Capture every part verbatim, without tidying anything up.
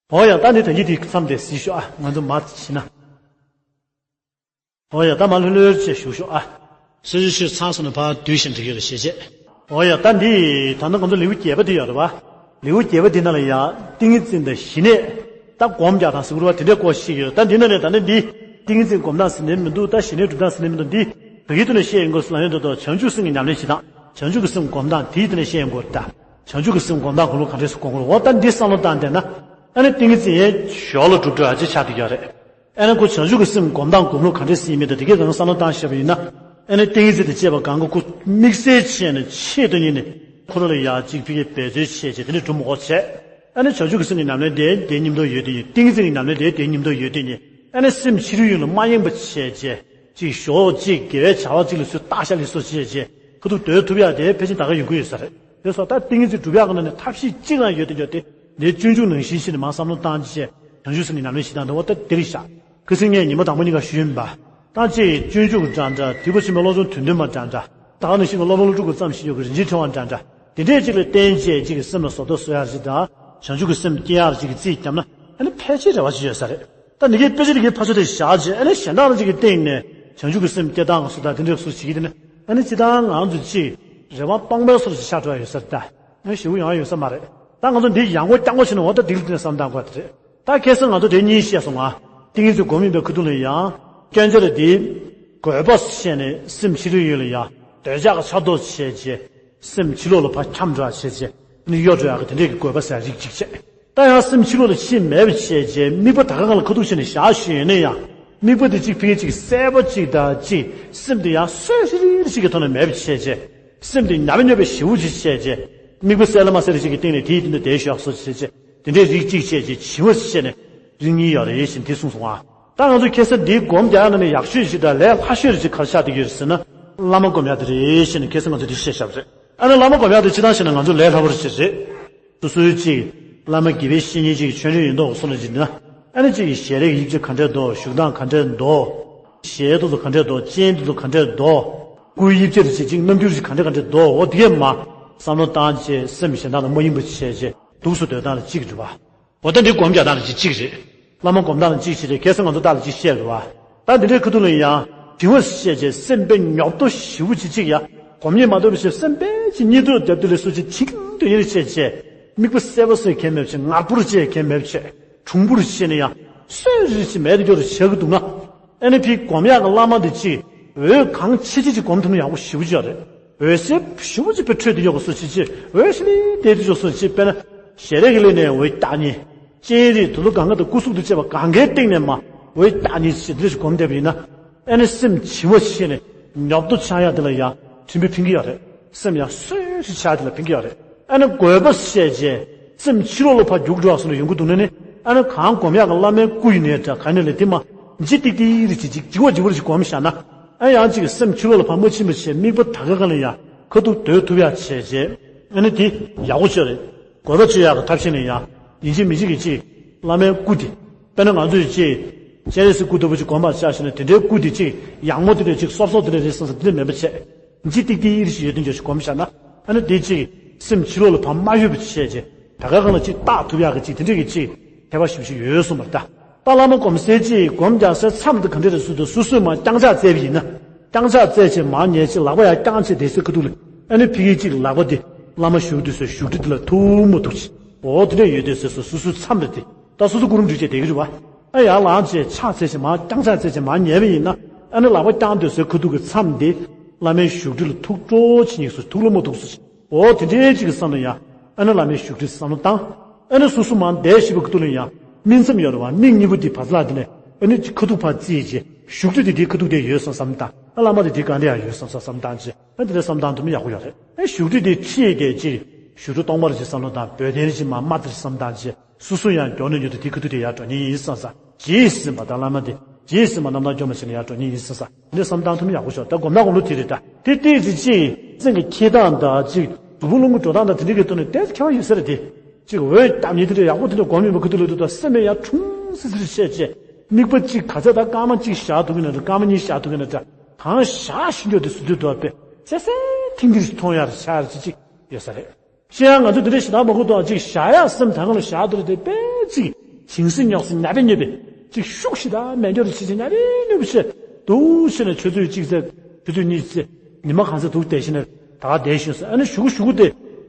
འོ་ཡ། ད་འདི་དོན་གྱི་དེ་མཚམས་དེ་གཟིགས་ཤོག་ཨ། ང་ཚོ་མ་ཤི་ན། འོ་ཡ། ད་མ་ལྷོད་ལྷོད་བྱས་བཞུགས་ཤོག་ཨ། སོ་སོའི་ཆོས་ཚང་སོང་ན་ཕར་བསྡུས་ཤིང་འགྲིག་ཡོད་ལ་ཞེས་བྱས། འོ་ཡ། ད་འདི་ད་ནི་ང་ཚོ་ལེའུ་བརྒྱད་པ་དེ་ཡོད་རེད་བ། ལེའུ་བརྒྱད་པ་འདི་ནང་ལ་ཡང་ཏིང་ངེ་འཛིན་དང་ཞི་གནས། ད་སྒོམ་རྒྱག་སྟངས་ཟེར་བ་དེ་འདྲའི་སྐོར་ཞིག་ཡོད། ད་འདི་ནང་ནས་ད་ནི་འདི་ཏིང་ངེ་འཛིན་སྒོམ་སྟངས་ཟེར་ནས་མི་འདུག་ད་ཞི་གནས་སྒྲུབ་སྟངས་ཟེར་ནས་མི་འདུག་འདི་བོད་ཡིག་ཐོག་ནས་བཤད་ཡོང་དགོས་ཟེར་ལབ་ཡོང་དུས་ད་བྱང་ཆུབ་སེམས་ཀྱི་ཉམས་ལེན་བྱེད་སྟངས། བྱང་ཆུབ་ཀྱི་སེམས་སྒོམ་སྟངས་དེའི་ཐད་ནས་བཤད་ཡོང་དགོས་རེད་ད། བྱང་ཆུབ་ཀྱི་སེམས་སྒོམ་སྟངས་སྒོམ་ལུགས་ག་འདྲས་སེ་སྒོམ་དགོས་རེད། འོ་ད་འདི་བསམ་བློ་བཏང་བསྡད་ན། ཨ་ནི་ཏིང་ངེ་འཛིན་ཡང་ཞོར་ལ་སྒྲུབ་འགྲོ་ཡ་ཅིག་ཆགས་བསྡད་ཡོད་རེད། ཨ་ནི་ཁོ་བྱང་ཆུབ་ཀྱི་སེམས་སྒོམ་སྟངས་སྒོམ་ལུགས་ག་འདྲས་སེ་ཡིན་མིན་དང་དེ་གའི་རང་བསམ་བློ་བཏང་བཞག་པ་ཡིན་ན། ཨ་ནི་ཏིང་ངེ་འཛིན་དང་བཅས་པ་གང་ག་ཁོ་དམིགས་བསལ་བྱས་ནས་ཆེད་དུ་གཉེར་ནས་ཁོ་རང་ལ་ཡ་གཅིག་ཕ་གིར་འབད་རྩོལ་བྱས་བྱས་དེ་འདྲས་སྒྲུབ་མ་དགོས་བྱས། ཨ་ནི་བྱང་ཆུབ་ཀྱི་སེམས་ཀྱི་ཉམས་ལེན་དེ་དེའི་མཉམ་དུ་ཡོད་དེ་ཡིན། ཏིང་ངེ་འཛིན་གྱི་ཉམས་ལེན་དེ་དེའི་མཉམ་དུ་ཡོད་དེ་ཡིན། ཨ་ནི་སེམས་ཕྱི་རོལ་ཡུལ་ལ་མ་ཡེངས་པ་བྱས་བྱས། གཅིག་ཞོག་གཅིག་དགེ་བའི་བྱ་བ་གཅིག་ལ་ཚུར་བརྟག་ཤ་ལས་སོ་བྱས་བྱས། ཁ་ཐུག་སྡོད་ཐུབ་ཡག་དེ་ཕལ་ཆེར་ད་ག་ཡོང་གི་ཡོད་ས་རེད། དེ་སོགས་ད་ཏིང་ངེ་འཛིན་སྒྲུབ་ཡག་གི་ནང་ནས་ཐབས་ཤེས་གཅིག་རང་ཡོད་དེ་འཇོག་སྟེ། དེ་སྤྱོད་འཇུག་ནང་བཞིན་བྱས་ནས་མར་བསམ་བློ་བཏང་བྱས། བྱང་ཆུབ་སེམས་ཀྱི་ཉམས་ལེན་བྱེད་སྟངས་འདི་འོ་ད་དེ་རེད་ཤག་ཁ་སང་ངས་ཉི་མ་དང་པོ་གཉིས་ཀ་ཞུས་ཡིན་པ། ད་ཅིག་སྤྱོད་འཇུག་འདྲ་འདྲ། དུས་འཁོར་ཆེན་པོའི་བློ་སྦྱོང་དོན་བདུན་མ་འདྲ་འདྲ། ད་ག་ནང་བཞིན་གྱི་སློབ་དཔོན་ཀླུ་སྒྲུབ་ཀྱིས་བརྩམས་བཞིན་ཡོད་ཀྱི་རིན་ཆེན་ཕྲེང་བ་འདྲ་འདྲ། དེ་འདྲས་ཅིག་ལ་བརྟེན་བྱས་ཅིག་གི་སེམས་ལ་བཟོ་ལྟ་བཟོ་ཡག་ཅིག་དང་། བྱང་ཆུབ་ཀྱི་སེམས་སྐྱེ་ཡག་ཅིག་གི་རྩིས་བརྒྱབ་ན། ཨ་ནི་ཕལ་ཆེར་རེ་བ་ཅིག་ཡོད་ས་རེད། ད་འདི་གའི་དཔེ་ཆ་འདི་གའི་ཕར་ཕྱོགས་དེ་བཞག་བྱས། ཨ་ནི་གཞན་དག་ལ་ཅིག་གི་སྟེང་ནས་བྱང་ཆུབ་ཀྱི་སེམས་སྐྱེ་སྟངས་སུ་ད་དེ་འདྲས་སུ་བྱེད་ཀྱི་དེ་ནི། ཨ་ནི་ཅི་ལྟར་ང་ཚོ་ཅིག་རེ་བ་སྟོང་པའི་བཟོ་འདྲ་ཅིག་ཆགས་འགྲོ་ཡ་ཡོད་ས་རེད་ད། ཨ་ནི་ཞེ་པོ་ཡོང་ཡ་ཡོད་ས་མ་རེད། ད་ང་ཚོ་འདི་ཡང་སྒོ་རྐྱང་པོ་བྱས་ནས་འོ་ད་འདི་ལ་བརྟེན་ནས་བསམ་བཏང་དགོས་པ་དེ་རེད། ད་ཁ་སང་ང་ཚོ་དེ་གཉིས་བཤད་སོང་ང་། ཏིང་ངེ་འཛིན་སྒོམ་ཡིན་པའི་ཁ་ཐུག་ལ་ཡང་། སྐྱོན་ཆ་ལ་དེའི་དགོས་པ་བཤད་ནས་སེམས་ཕྱི་རོལ་ཡུལ་ལ་ཡང་འདོད་ཆགས་ཀྱི་ཆར་གཏོགས་བྱས་རྗེས། སེམས་ཕྱི་ལོགས་ལ་ཕར་འཁྱམས་འགྲོ་བ་བྱས་རྗེས། ནི་གཡོ་འགྲོ་ཡག་གི་དེ་འདྲས་ཀྱི་དགོས་པ་ཟེར་རིགས་གཅིག་བྱས། ད་ཡང་སེམས་ཕྱི་ལོགས་ལ་ཕྱིན་མེད་པ་བྱས་རྗེས་དམིགས་པ་ད་ག་སྒང་ལ་ཁ་ཐུག་བྱས་ནས་བཞག་བཞིན་ཡོད་ན་ཡང་། དམིགས་པ་དེ་གཅིག་ཕ་གི་གཅིག་གསལ་པོ་གཅིག་དང་གཅིག་སེམས་དེ་ཡང་སོས་ཤི་རི་ཞིག་གི་ཐོག་ནས་མེད་པ་བྱས་རྗེས། སེམས་དེ་ཉམས་མྱོང་བའི་ཞེ་པོ་ཅིག་བྱས་རྗེས། དམིགས་པ་གསལ་ལ་མ་གསལ་ཞིག་གི་སྟེང་ནས་དེའི་སྟེང་དུ་བསྡད་ཤོག་སོ་བྱས་རྗེས། དེ་འདྲའི་རིགས་གཅིག་བྱས་རྗེས་བྱིང་བ་བྱས་ནས་རིགས་གཉིས་ཡོད་རེད་ཞེས་དེ་གསུངས་སོང་ང་། ད་ང་ཚོ་ཁ་སང་འདིའི་སྒོམ་རྒྱག་ཡ་ནང་ནས་ཡག་ཤོས་ཤིག་དང་ལས་སླ་ཤོས་ཤིག་ག་རེ་ཆགས་བསྡད་ཀྱི་ཡོད་ཟེར་ན། བླ་མ་སྒོམ་ཡ་དེ་རེད་ཞེས་ནས་ཁ་སང་ང་ཚོ་འདི་བཤད་བཞག་པ་རེད། ཨ་ནི་བླ་མ་སྒོམ་ཡ་དེ་སྤྱིར་བཏང་བཤད་ན་ང་ཚོ་ལས་སླ་པོ་རེད་ཅེས་རེད། སོ་སོའི་ཅིག་བླ་མ་དགེ་བའི་བཤེས་གཉེན་ཅིག་ཆོས་འབྲེལ་ཡིན་མདོག་སོགས་ལ་སྦྱར་ན། ཨ་ནི་ཅིག་གི་ཞལ་རས་ཀྱི་དབྱིབས་ཅིག་ག་འདྲས་འདུག་བཞུགས་སྟངས་ག་འདྲས་འདུག་ཞལ་དེ་ཚོ་ག་འདྲས་འདུག་སྤྱན་དེ་ཚོ་ག་འདྲས་འདུག་སྐུའི་དབྱིབས་ཅིག་ཅིག་ཅིག་རྣམ་འགྱུར་ཅིག་ག་འདྲས་ག་འདྲས་འདུག་འོ་དེ་གས་མ་བསམ་བློ་བཏང་བྱས་སེམས་གཞན་དག་ལ་མ་ཡེངས་པ་བྱས་བྱས་འདུག་སེ་སྡོད་སྟངས་ལ་གཅིག་གི་འགྲུབ་པ། འོ་ད་འདི་སྒོམ་རྒྱག་སྟངས་ལ་གཅིག་གཅིག་རེད། བླ་མ་སྒོམ་སྟངས་ལ་གཅིག་བྱས་ཏེ་ཁ་སང་ང་ཚོ་བདག་ལ་གཅིག་བཤད་དགོས་པ། ད་འདི་འདྲའི་ཁ་ཐུག་ལ་ཡང་བྱིང་བ་བཤད་བྱས་སེམས་དཔེ་ཉོབ་ཏོ་ཞེ་པོ་ཅིག་ཅིག་ཡ། སྒོམ་ཉེས་མ་ཐོབ་པ་བྱས་སེམས་དཔེ་ཅིག་གཉིད་དུ་བརྒྱབ་དུས་ལ་སུ་ཅིག་ཐིག་ཏུ་ཡིན་བྱས་བྱས། དམིགས་པ་གསལ་པོ་བཟོ་མཁན་མེད་བྱས་ངར་པོར་བྱེད་མཁན་མེད་བྱས། གྲུང་པོར་བྱས་ནས་ཡང་སོས་རི་ཅིག་མེད་དུ་སྐྱོ་རུ་བྱེད་ཀྱི་འདུག་ན། ཨ་ནི་ཕའི་སྒོམ་ཡག་གི་བླ་མ་འདི་ཅིག་འོད་གང་ཆེ་ཆེ་ཅིག་སྒོམ་ཐུབ་ན་ཡག་པོ་ཞེ་པོ་ཅིག་ཡོད་རེད། འོད་ཟེར་ཞེ་པོ་ཅིག་དཔེ་འཕྲོས་ཏེ་ཡོད་པ་སུ་ཅིག་ཅིག་འོད་ཞི་ལི་དེ་དུ་ཡོད་སུ་ཅིག་དཔེར་ན། ཞལ་རས་ཀྱི་ལས་ནས་འོད་རྟགས་གཉིས། སྤྱན་རས་དུ་ལུ་གང་ག་དང་སྐུ་གཟུགས་དང་བཅས་པ་གང་གའི་སྟེང་ནས་མ་འོད་རྟགས་གཉིས་ཞེས་འདི་འདྲ་ཞིག་སྒོམ་བསྡད་པ་ཡིན་ན། ཨ་ནི་སེམས་བྱིང་བ་ཞིག་ནས་ཉོབ་ཏོ་ཆགས་ཡག་དེ་ལ་ཡང་ཁྲིམས་དཔེ་ཕན་གྱི་ཡོད་རེད། སེམས་ཡང་སོས་ཤིག་ཆགས་དེ་ལ་ཕན་གྱི་ཡོད་རེད། ཨ་ནི་དགོས་པ་བཤད་རྗེས་སེམས་ཕྱི་ལོགས་ལ་ཕར་རྒྱུག་འགྲོ་བ་སོགས་ནས་ཡོང་གི་འདུག་ན་ནི། ཨ་ནི་གང་སྒོམ་ཡག་གི་བླ་མའི་སྐུ་ཡིན་ནའི་འདྲ་གང་ཡིན་ནའི་དེ་མ་འཇིག་ཏིག་ཏིག་རེ་ཅིག་ཅིག་འཇིག་པ་འཇིག་པ་རེ་ཅིག་སྒོམ་བཞག་ན། ཨ་ཡང་ཅིག་སེམས་ཕྱི་ལོགས་ལ་ཕར་མ་ཕྱིན་པ་བྱས་དམིགས་པ་ད་ག་སྒང་ལ་ཡང་ཁ་ཐུག་སྡོད་ཐུབ་ཡག་བྱས་རྗེས། ཨ་ནི་དེ་ཡག་པོ་ཅིག་རེད། དགོས་པ་ཆོད་ཡག་གི་ཐབས་ཤེས་ནི་ཡང་ཡིན་གཅིག་མིན་གཅིག་གི་ཅིག་བླ་མའི་སྐུ་དེ། དཔེར་ན་ང་ཚོས་ཅིག་སྤྱན་རས་གཟིགས་སྐུ་ལྟ་བུ་ཅིག་སྒོམ་པར་བྱ་ཞིག་ན་དེ་འདྲའི་སྐུ་དེ་ཅིག་ཡག་མོ་དེ་འདྲ་ཅིག་སོབ་སོབ་དེ་འདྲ་རེད་བསམ་ས་དེ་འདྲ་མེད་པ་བྱས། འཇིག་ཏིག་ཏིག་རེ་ཞིག་ཡོད་དེ་འདྲ་ཞིག་སྒོམ་བཞག་ན། ཨ་ནི་དེ་ཅིག་སེམས་ཕྱི་ལོགས་ལ་ཕར་མ་གཡོས་པ་བྱས་རྗེས་ད་ག་སྒང་ལ་ཅིག་བརྟག་ཐུབ་ཡག་གི་ཅིག་དེ་འདྲ་གི་ཅིག་ཁྱད་པར་ཞིག་ཞིག་ཡོད་གསུངས་པ་རེད་ད། ད་བླ་མ་སྒོམ་སའི་ཅིག་སྒོམ་རྒྱག་སའི་མཚམས་དེ་ག་འདྲ་རེད་ཟེར་དུས་སོ་སོས་མ་རྐྱང་ཕྱག་བཙལ་བ་ཡིན་ན། རྐྱང་ཕྱག་བཙལ་བྱས་མར་ཉལ་བྱས་ལག་པ་ཡར་བརྐྱངས་བྱས་བསྡད་སའི་ཁ་ཐུག་ལ། ཨ་ནི་ཕ་གི་ཅིག་ལག་པ་དེ་བླ་མ་བཞུགས་དུས་སའི་བཞུགས་ཁྲི་དེ་ལ་ཐུག་མ་ཐུག་ཅིག་འོ་དེ་འདྲ་ཡོད་དུས་སོ་སོ་སོ་སོའི་མཚམས་རེད་དེ། ད་སོ་སོ་སྐུ་རུམ་བསྒྲིགས་བྱས་བསྡད་ཀྱི་རེད་བ། ཨ་ཡར་ལངས་བྱས་ཕྱག་འཚལ་བྱས་མར་རྐྱང་ཕྱག་འཚལ་བྱས་མར་ཉལ་བ་ཡིན་ན། ཨ་ནི་ལག་པ་བརྐྱངས་དུས་སའི་ཁ་ཐུག་གི་མཚམས་དེ་བླ་མའི་བཞུགས་ཁྲི་ལ་ཐུག་འགྲོ་ཅིག་ཉིག་སོ་ཐུག་ལ་མ་ཐུག་སོ་ཅིག་འོ་དེ་འདྲའི་ཅིག་གི་བསམ་བློ་ཡང་། ཨ་ནི་བླ་མའི་བཞུགས་ཁྲི་བསམ་བློ་བཏང་། ཨ་ནི་སོ་སོ་མར་བསྡད་བཞིན་པའི་ཁ་ཐུག་ལ་ཡང་སྨིན་མཚམས་ཡོད་རེད་བ། མིག་གཉིས་པོ་དེ་བར་ལ་དེ་ནས་ཨ་ནི་ཁ་ཐུག་ཕར་བརྩིས་བྱས་བཞུགས་ཁྲི་དེ་དེའི་ཁ་ཐུག་དེ་ཡོད་བསམ་བསམ་བཏང་། ཨ་བླ་མ་དེ་དེའི་སྒང་དེ་ཡང་ཡོད་བསམ་བསམ་བསམ་བཏང་བྱས། ཨ་དེ་འདྲ་བསམ་བཏང་ཐུབ་ན་ཡག་པོ་ཡོད་རེད། ཨ་བཞུགས་ཁྲི་དེ་ཁྲིད་དེ་ཅིག་བཞུགས་ཁྲི་སྟོང་པར་ཅིག་བསམ་བློ་བཏང་། འབོལ་གདན་ཅིག་མར་དམའ་དེར་བསམ་བཏང་བྱས། སོ་སོ་ཡང་མགྱོགས་ནས་མགྱོགས་དེ་དེའི་ཁ་ཐུག་དེ་ཡར་འགྲོ་མཁན་ཡིན་བསམ་བསམ། རྗེས་ཟིན་པ་དང་བླ་མ་དེ་རྗེས་ཟིན་པ་རྣམ་དག་སྐྱོ་མ་བྱས་ནས་ཡར་འགྲོ་མཁན་ཡིན་བསམ་བསམ། འདི་བསམ་བཏང་ཐུབ་ན་ཡག་པོ་ཤོག་ད་སྒོམ་སྟངས་སྒོམ་ལུགས་དེ་རེད་ད། དེ་ཏོག་ཙམ་ཅིག་སེམས་ཀྱི་འཁྱེར་སྟངས་དང་ཅིག་སྒྲུབ་པ་ལུང་གི་འགྲོ་སྟངས་དང་དེ་འདྲ་གི་ཐོག་ནས་ཏོག་ཙམ་ཁྱད་པར་ཡོད་ས་རེད་དེ། ཅིག་འོད་བརྟག་གཉིས་དེ་འདྲ་ཡག་པོ་དེ་འདྲ་སྒོམ་ཡོང་བའི་ཁ་ཐུག་ལ་འདུག་ད་སེམས་ཡང་ཁྲུང་སི་སི་རེ་བྱས་བྱས། དམིགས་པ་གཅིག་ག་ཚད་ད་སྐར་མ་གཅིག་བཞག་ཐུབ་ཀྱི་ན་འདྲ། སྐར་མ་གཉིས་བཞག་ཐུབ་ཀྱི་ན་འདྲ། གང་བཞག་ཤིན་ཏུ་དེ་སུ་དུས་འདུག་པས་ཚེ་ཚད་ཐིང་ཐིང་ཞིག་མཐོང་ཡག་རེ་ཆགས་རེ་ཅིག་ཅིག་ཡོད་ས་རེད། ཅི་ཡང་ང་ཚོ་འདི་འདྲ་ཞེ་དྲག་མ་དགོས་དོ། ཅིག་བཞག་ཡག་སེམས་ད་གང་ལ་བཞག་འདུག་རེད་དེ་དཔེ་ཅིག་ ཞིང་སྲིད་རྙོག་ཟེར་ཉ་པའི་སྨྱོས་པའི་ཅིག་ཤུགས་ཤིག་དང་མེ་སྦྱོར་ཅིག་ཅིག་ཉ་པའི་སྨྱོས་པའི་ཆེ་འདུག་ཕྱིན་ནས་ཆུ་ཚོད་གཅིག་ཚེ་ཆུ་ཚོད་གཉིས་ཚེ་ཉི་མ་གང་ཚེ་འདུག་བསྡད་ཕྱིན་ནས་ད་ག་བསྡད་ཤོད་ཟེར། ཨ་ནི་གཞུག་གུ་གཞུག་གུ་དེ་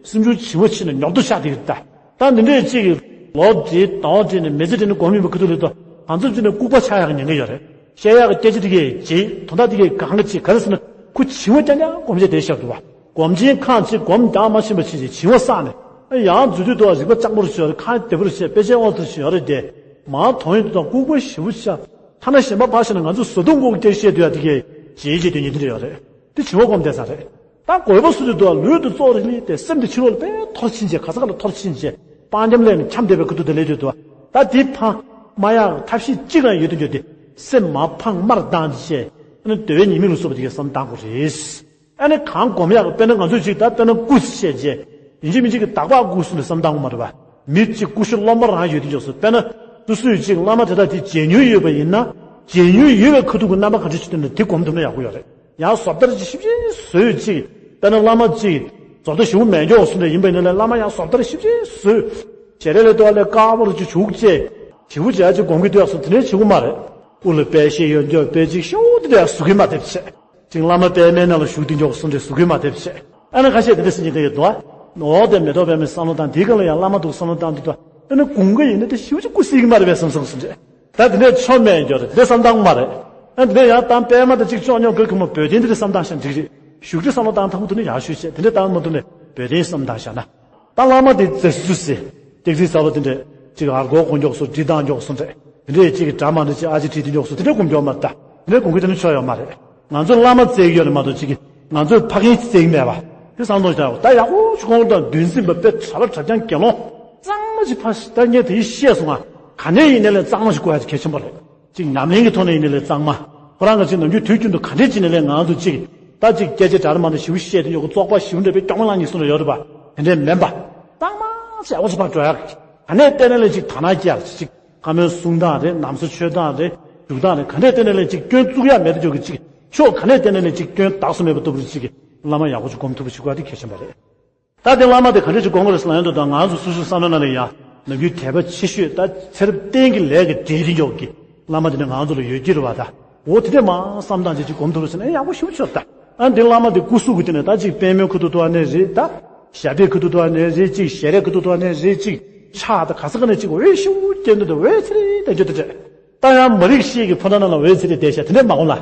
སེམས་ཆུང་བྱིས་པ་ཕྱིན་ནས་ཉོག་ཏུ་ཆགས་དེ་ད་ད་འདི་འདྲས་ཅིག་ལོ་བགྲེས་ཟླ་བ་བགྲེས་ནས་མི་ཚེ་བགྲེས་ནས་སྒོམ་ཡིན་པའི་ཁུ་ཐུག་ལས་དོ་གང་ཚོད་ཅིག་ནས་ལྐུགས་པ་ཆགས་ཡག་ཉེན་ཁ་ཡོད་རེད། བཤད་ཡག་གི་སྐད་ཆ་དེ་གས་ཅིག་དོན་དག་དེ་གས་གང་གི་ཅིག་ག་རེ་ཟེར་ན་ཁུ་བྱིས་པ་རྐྱང་རྐྱང་སྒོམ་བྱས་བསྡད་ཤག་འདུག་བ། སྒོམ་ཆེན་ཁང་ཅིག་སྒོམ་རྒྱག་མ་ཤེས་པ་ཅིག་ཅིག་བྱིས་པ་བསགས་ནས་ཨ་ཡང་འཛུལ་དུས་དོ་རིག་པ་ལྕགས་པོ་རུ་ཤོར་རེད། ཁང་དེ་པོ་རུ་ཤོར། དཔེ་ཆའི་དབང་དུ་ཤོར་རེད་དེ། མང་དོན་ཡོད་དུ་དང་ལྐུགས་པ་ཞེ་པོ་ཆགས། ཐ་ན་གཞན་པ་ཕར་བཞག་ན་ང་ཚོ་བཟའ་བཏུང་སྐོར་གྱི་སྐད་བཤད་དུས་ཡ་དེ་གས་བརྗེད་བྱེད་དུས་ཉིན་དེ་འདྲ་ཡོད་རེད། དེ་བྱིས་པ་སྒོམ་བསྡད་ས་རེད། ད་དགོས་པ་སུ་དེ་འདུག་ལུས་དུ་ཙོག་རེ་ལི་དེ་སེམས་དེ་ཕྱི་ལོགས་ལ་དཔེ་འཐོར་ཕྱིན་བྱས་ག་ས་ག་ལ་འཐོར་ཕྱིན་བྱས་སྤང་འཁྱམ་ལས་ནས་འཁྱམ་བསྡད་པའི་ཁུ་ཐུག་དེ་ལས་དུས་དུ་ད་དེ་ཕང་མ་ཡག་ཐབས་ཤེས་གཅིག་རང་ཡོད་དུ་འགྱོ་དེ་སེམས་མ་ཕངས་མར་བཏང་བྱས་ཨ་ནི་འདོད་པའི་ཉེས་དམིགས་ལ་སོགས་པ་དེ་གའི་བསམ་བཏང་དགོས་རེད། ཨ་ནི་གང་སྒོམ་ཡག་དཔེར་ན་ང་ཚོས་ཅིག་ད་དཔེར་ན་སྐུ་བཤད་རྗེས་ཡིན་གཅིག་མིན་གཅིག་གི་དག་པ་སྐུ་གསུང་དུ་བསམ་བཏང་དགོས་མ་རེད་པ། མི་གཅིག་སྐུ་ཤོད་རློན་པ་རང་ཡོད་དུ་འཇོག་སོང་། དཔེར་ན་སུ་སུས་ཅིག་བླ་མ་དེ་དག་དེ་མཇལ་མྱོང་ཡོད་པ་ཡིན་ན་མཇལ་མྱོང་ཡོད་པའི་ཁ་ཐུག་གི་རྣམ་པ་ག་འདྲ་ཞིག་སྟོན་ན་དེ་སྒོམ་ཐུབ་ན་ཡག་པོ་ཡོད་རེད། ཡང་བཟོ་ལྟ་ཅིག་ཞིབ་ཅིག་བཟོས་ཅིག་དཔེར་ན་བླ་མ་ཅིག་བཟོ་ལྟ་ཞིབ་པོ་མེད་འཇོག་སོང་ནས་ཡིན་པ་ཡིན་ན་ལས་བླ་མ་ཡང་བཟོ་ལྟ་ཞིབ་ཅིག་བཟོས། ཞལ་རས་ལས་ལྟོ་བ་ལས་དཀར་པོ་རུ་ཅིག་བྱུག་ཅེས་ཞིབ་པོ་བྱས་ཅིག་སྒོམ་གི་འདུག་ཡག་སོང་དེ་འདྲའི་བྱེད་དགོས་མ་རེད། དབུ་ལ་དཔལ་ཤེས་ཡོན་སྐྱོ་དཔལ་ཅིག་ཤོག་དེ་འདྲ་བཟོ་གི་མ་ཐེབས་ཆེ། ཅིག་བླ་མ་པདྨའི་ནང་ལ་བཞུགས་དེ་འཇོག་སོང་འདྲ་བཟོ་གི་མ་ཐེབས་ཆེ། ཨ་ནི་ཁ་ཤས་དེ་འདྲ་སེམས་ཀྱི་དེ་ཡོད་དོ། འོ་དེ་མེ་ཏོག་པདྨའི་བསམ་བློ་བཏང་དེའི་སྒང་ལ་ཡང་བླ་མ་འདུག་བསམ་བློ་བཏང་དུས་དོ། ཨ་ནི་དགུན་ཁ་ཡིན་ན་དེ་ཞིབ་ཅིག་སྐུ་གཟིགས་ཀྱི་མ་རེད་པས་བསམ་སོང་སོང་འདྲ། ད་དེ་འདྲའི་ཆོ་མེད་འགྱོ་རེད་དེ་བསམ་བཏང་མ་རེད། ཨ་དེ་འདྲ་ཡང་བཏང་པད་མ་དང་གཅིག་ཅོག་ཉོག་གི་གི་མོ་བོད་དོན་དེ་འདྲ་བསམ་བཏང་ཤག་འགྲིག་རེད། བཞུགས་ཁྲི་བསམ་བློ་བཏང་ཐག་པོ་དེ་ནི་ཡག་ཤོས་བྱས་དེ་འདྲ་བཏང་མ་ཐུབ་ནས་བོད་དོན་བསམ་བཏང་ཤག་ན། ད་བླ་མ་དེ་རྫས་སུ་སུ་སེ། སྟེགས་རྩིག་གསར་པ་དེ་འདྲས་ཅིག་ཨར་གོ་གོ་མགྱོགས་སུ་བྲིས་དང་མགྱོགས་སུ་འདྲས། དེ་འདྲས་ཅིག་གི་གྲ་མ་འདྲས་ཅིག་ཨ་ཅེ་བྲིས་དེ་མགྱོགས་སུ་དེ་འདྲས་གོམ་མགྱོགས་མ་རེད་ད། དེ་འདྲས་གོམ་གི་དེ་ནི་ཆོ་ཡོད་མ་རེད། ང་ཚོ་བླ་མ་བཙལ་གི་ཡོད་རེད་མ་གཏོགས་ཅིག་གི་ང་ཚོས་ཕ་རྒན་བཙལ་གི་མེད་པ། དེ་བསམ་བློ་ཞིག་ད་ཡག་པོ་ཞིག་གོང་དང་འདུན་སེམས་པ་དཔེ་གྲྭ་པ་གྲྭ་རྐྱང་དགེ་སློང་གཙང་མ་ཞིག་ཕ་ཞིག་ད་ངས་དེ་ཡི་ཤེས་སོང་ང་། ག་ནས་ཡིན་ནའི་ལས་གཙང་མ་ཞིག་དགོས་ཡ་དེ་གལ་ཆེན་པོ་རེད། ཅིག་ཉམས་ལེན་གྱི་ཐོག་ནས་ཡིན་ནའི་ལས་གཙང་མ། ཁོ་རང་གི་ཅིག་ནམ་རྒྱུན་དུས་རྒྱུན་དུ་ག་འདྲས་ཅིག་ནས་ལས་ང་ཚོ་ཅིག་ད་ཅིག་སྐད་ཆ་གྲ་རེ་མ་ནས་ཞིབ་བཤད་དེ་ཡོད་གི་བཙོག་པ་ཞིབ་འདྲ་པའི་སྐྱོ་མ་ལངས་ཉིག་སོང་ར་ཡོད་རེད་པ། དེ་འདྲས་མིན་པ། གཙང་མ་ཅིག་ཨོ་ཅིག་ཕར་འགྲོ་ཡ་གི་ག་ནས་བལྟས་ནའི་ལས་ཅིག་དག་སྣང་སྐྱེ་ཡ་ཅིག་བཀའ་མོལ་གསུང་སྟངས་རེད། ནམ་སོ་ཆོས་སྟངས་རེད། འཇུག་སྟངས་རེད། ག་འདྲས་བལྟས་ནའི་ལས་ཅིག་སྐྱོན་བཙུགས་ཡ་མེད་དུ་འཇོག་གི་ཅིག་ཕྱོགས་ག་ནས་བལྟས་ནའི་ལས་ཅིག་སྐྱོན་དག་སུ་མེད་པ་ལྟ་བུ་ཅིག་གི་བླ་མ་ཡག་པོ་ཅིག་སྒོམ་ཐུབ་པ་ཞིག་དགོས་ཡ་དེ་གལ་ཆེན་པོ་རེད། ད་དེ་བླ་མ་དེ་ག་འདྲས་ཅིག་དགོངས་དགོས་རེད་ཟེར་ན་ཡོང་དུས་ད་ང་ཚོ་སོ་སོའི་བསམ་བློ་ནང་ལ་ཡང་ནམ་རྒྱུན་དད་པ་ཆེ་ཤོས་ད་ཚེ་རབས་གཏན་གྱི་ལས་ཀྱི་འབྲས་དེ་འཇོག་གི་བླ་མ་དེ་ནི་ང་ཚོ་ལ་ཡོད་ཀྱི་རེད་བ་ད། འོ་དེ་འདྲས་མ་བསམ་སྟངས་ཅིག་ཅིག་སྒོམ་ཐུབ་རེད་ཟེར་ན་ཡག་པོ་ཞེ་པོ་ཅིག་ད། ཨ་འདི་བླ་མ་དེ་སྐུ་གཟུགས་ཀྱི་སྟེང་ནས་ད་ཅིག་པད་མོའི་ཁུ་ཐུག་ཐུག་ཨ་ནེ་རེད་ད། ཞབས་པད་ཁུ་ཐུག་ཐུག་ཨ་ནེ་རེད་ཅིག་ཞལ་རས་ཁུ་ཐུག་ཐུག་ཨ་ནེ་རེད་ཅིག་ཕྱག་ད་ག་ས་ག་ནས་ཅིག་འོད་ཞེ་པོ་སྐྱེ་འདུག་ད་འོད་ཚེ་རིང་དེ་འཇོག་དེ་འདྲས། ད་ཡང་མ་རིག་ཤེས་ཀྱི་ཕོ་བྲང་ནང་ལ་འོད་ཚེ་རིང་བསྡད་ཤག་དེ་འདྲས་མ་གོ་ལ།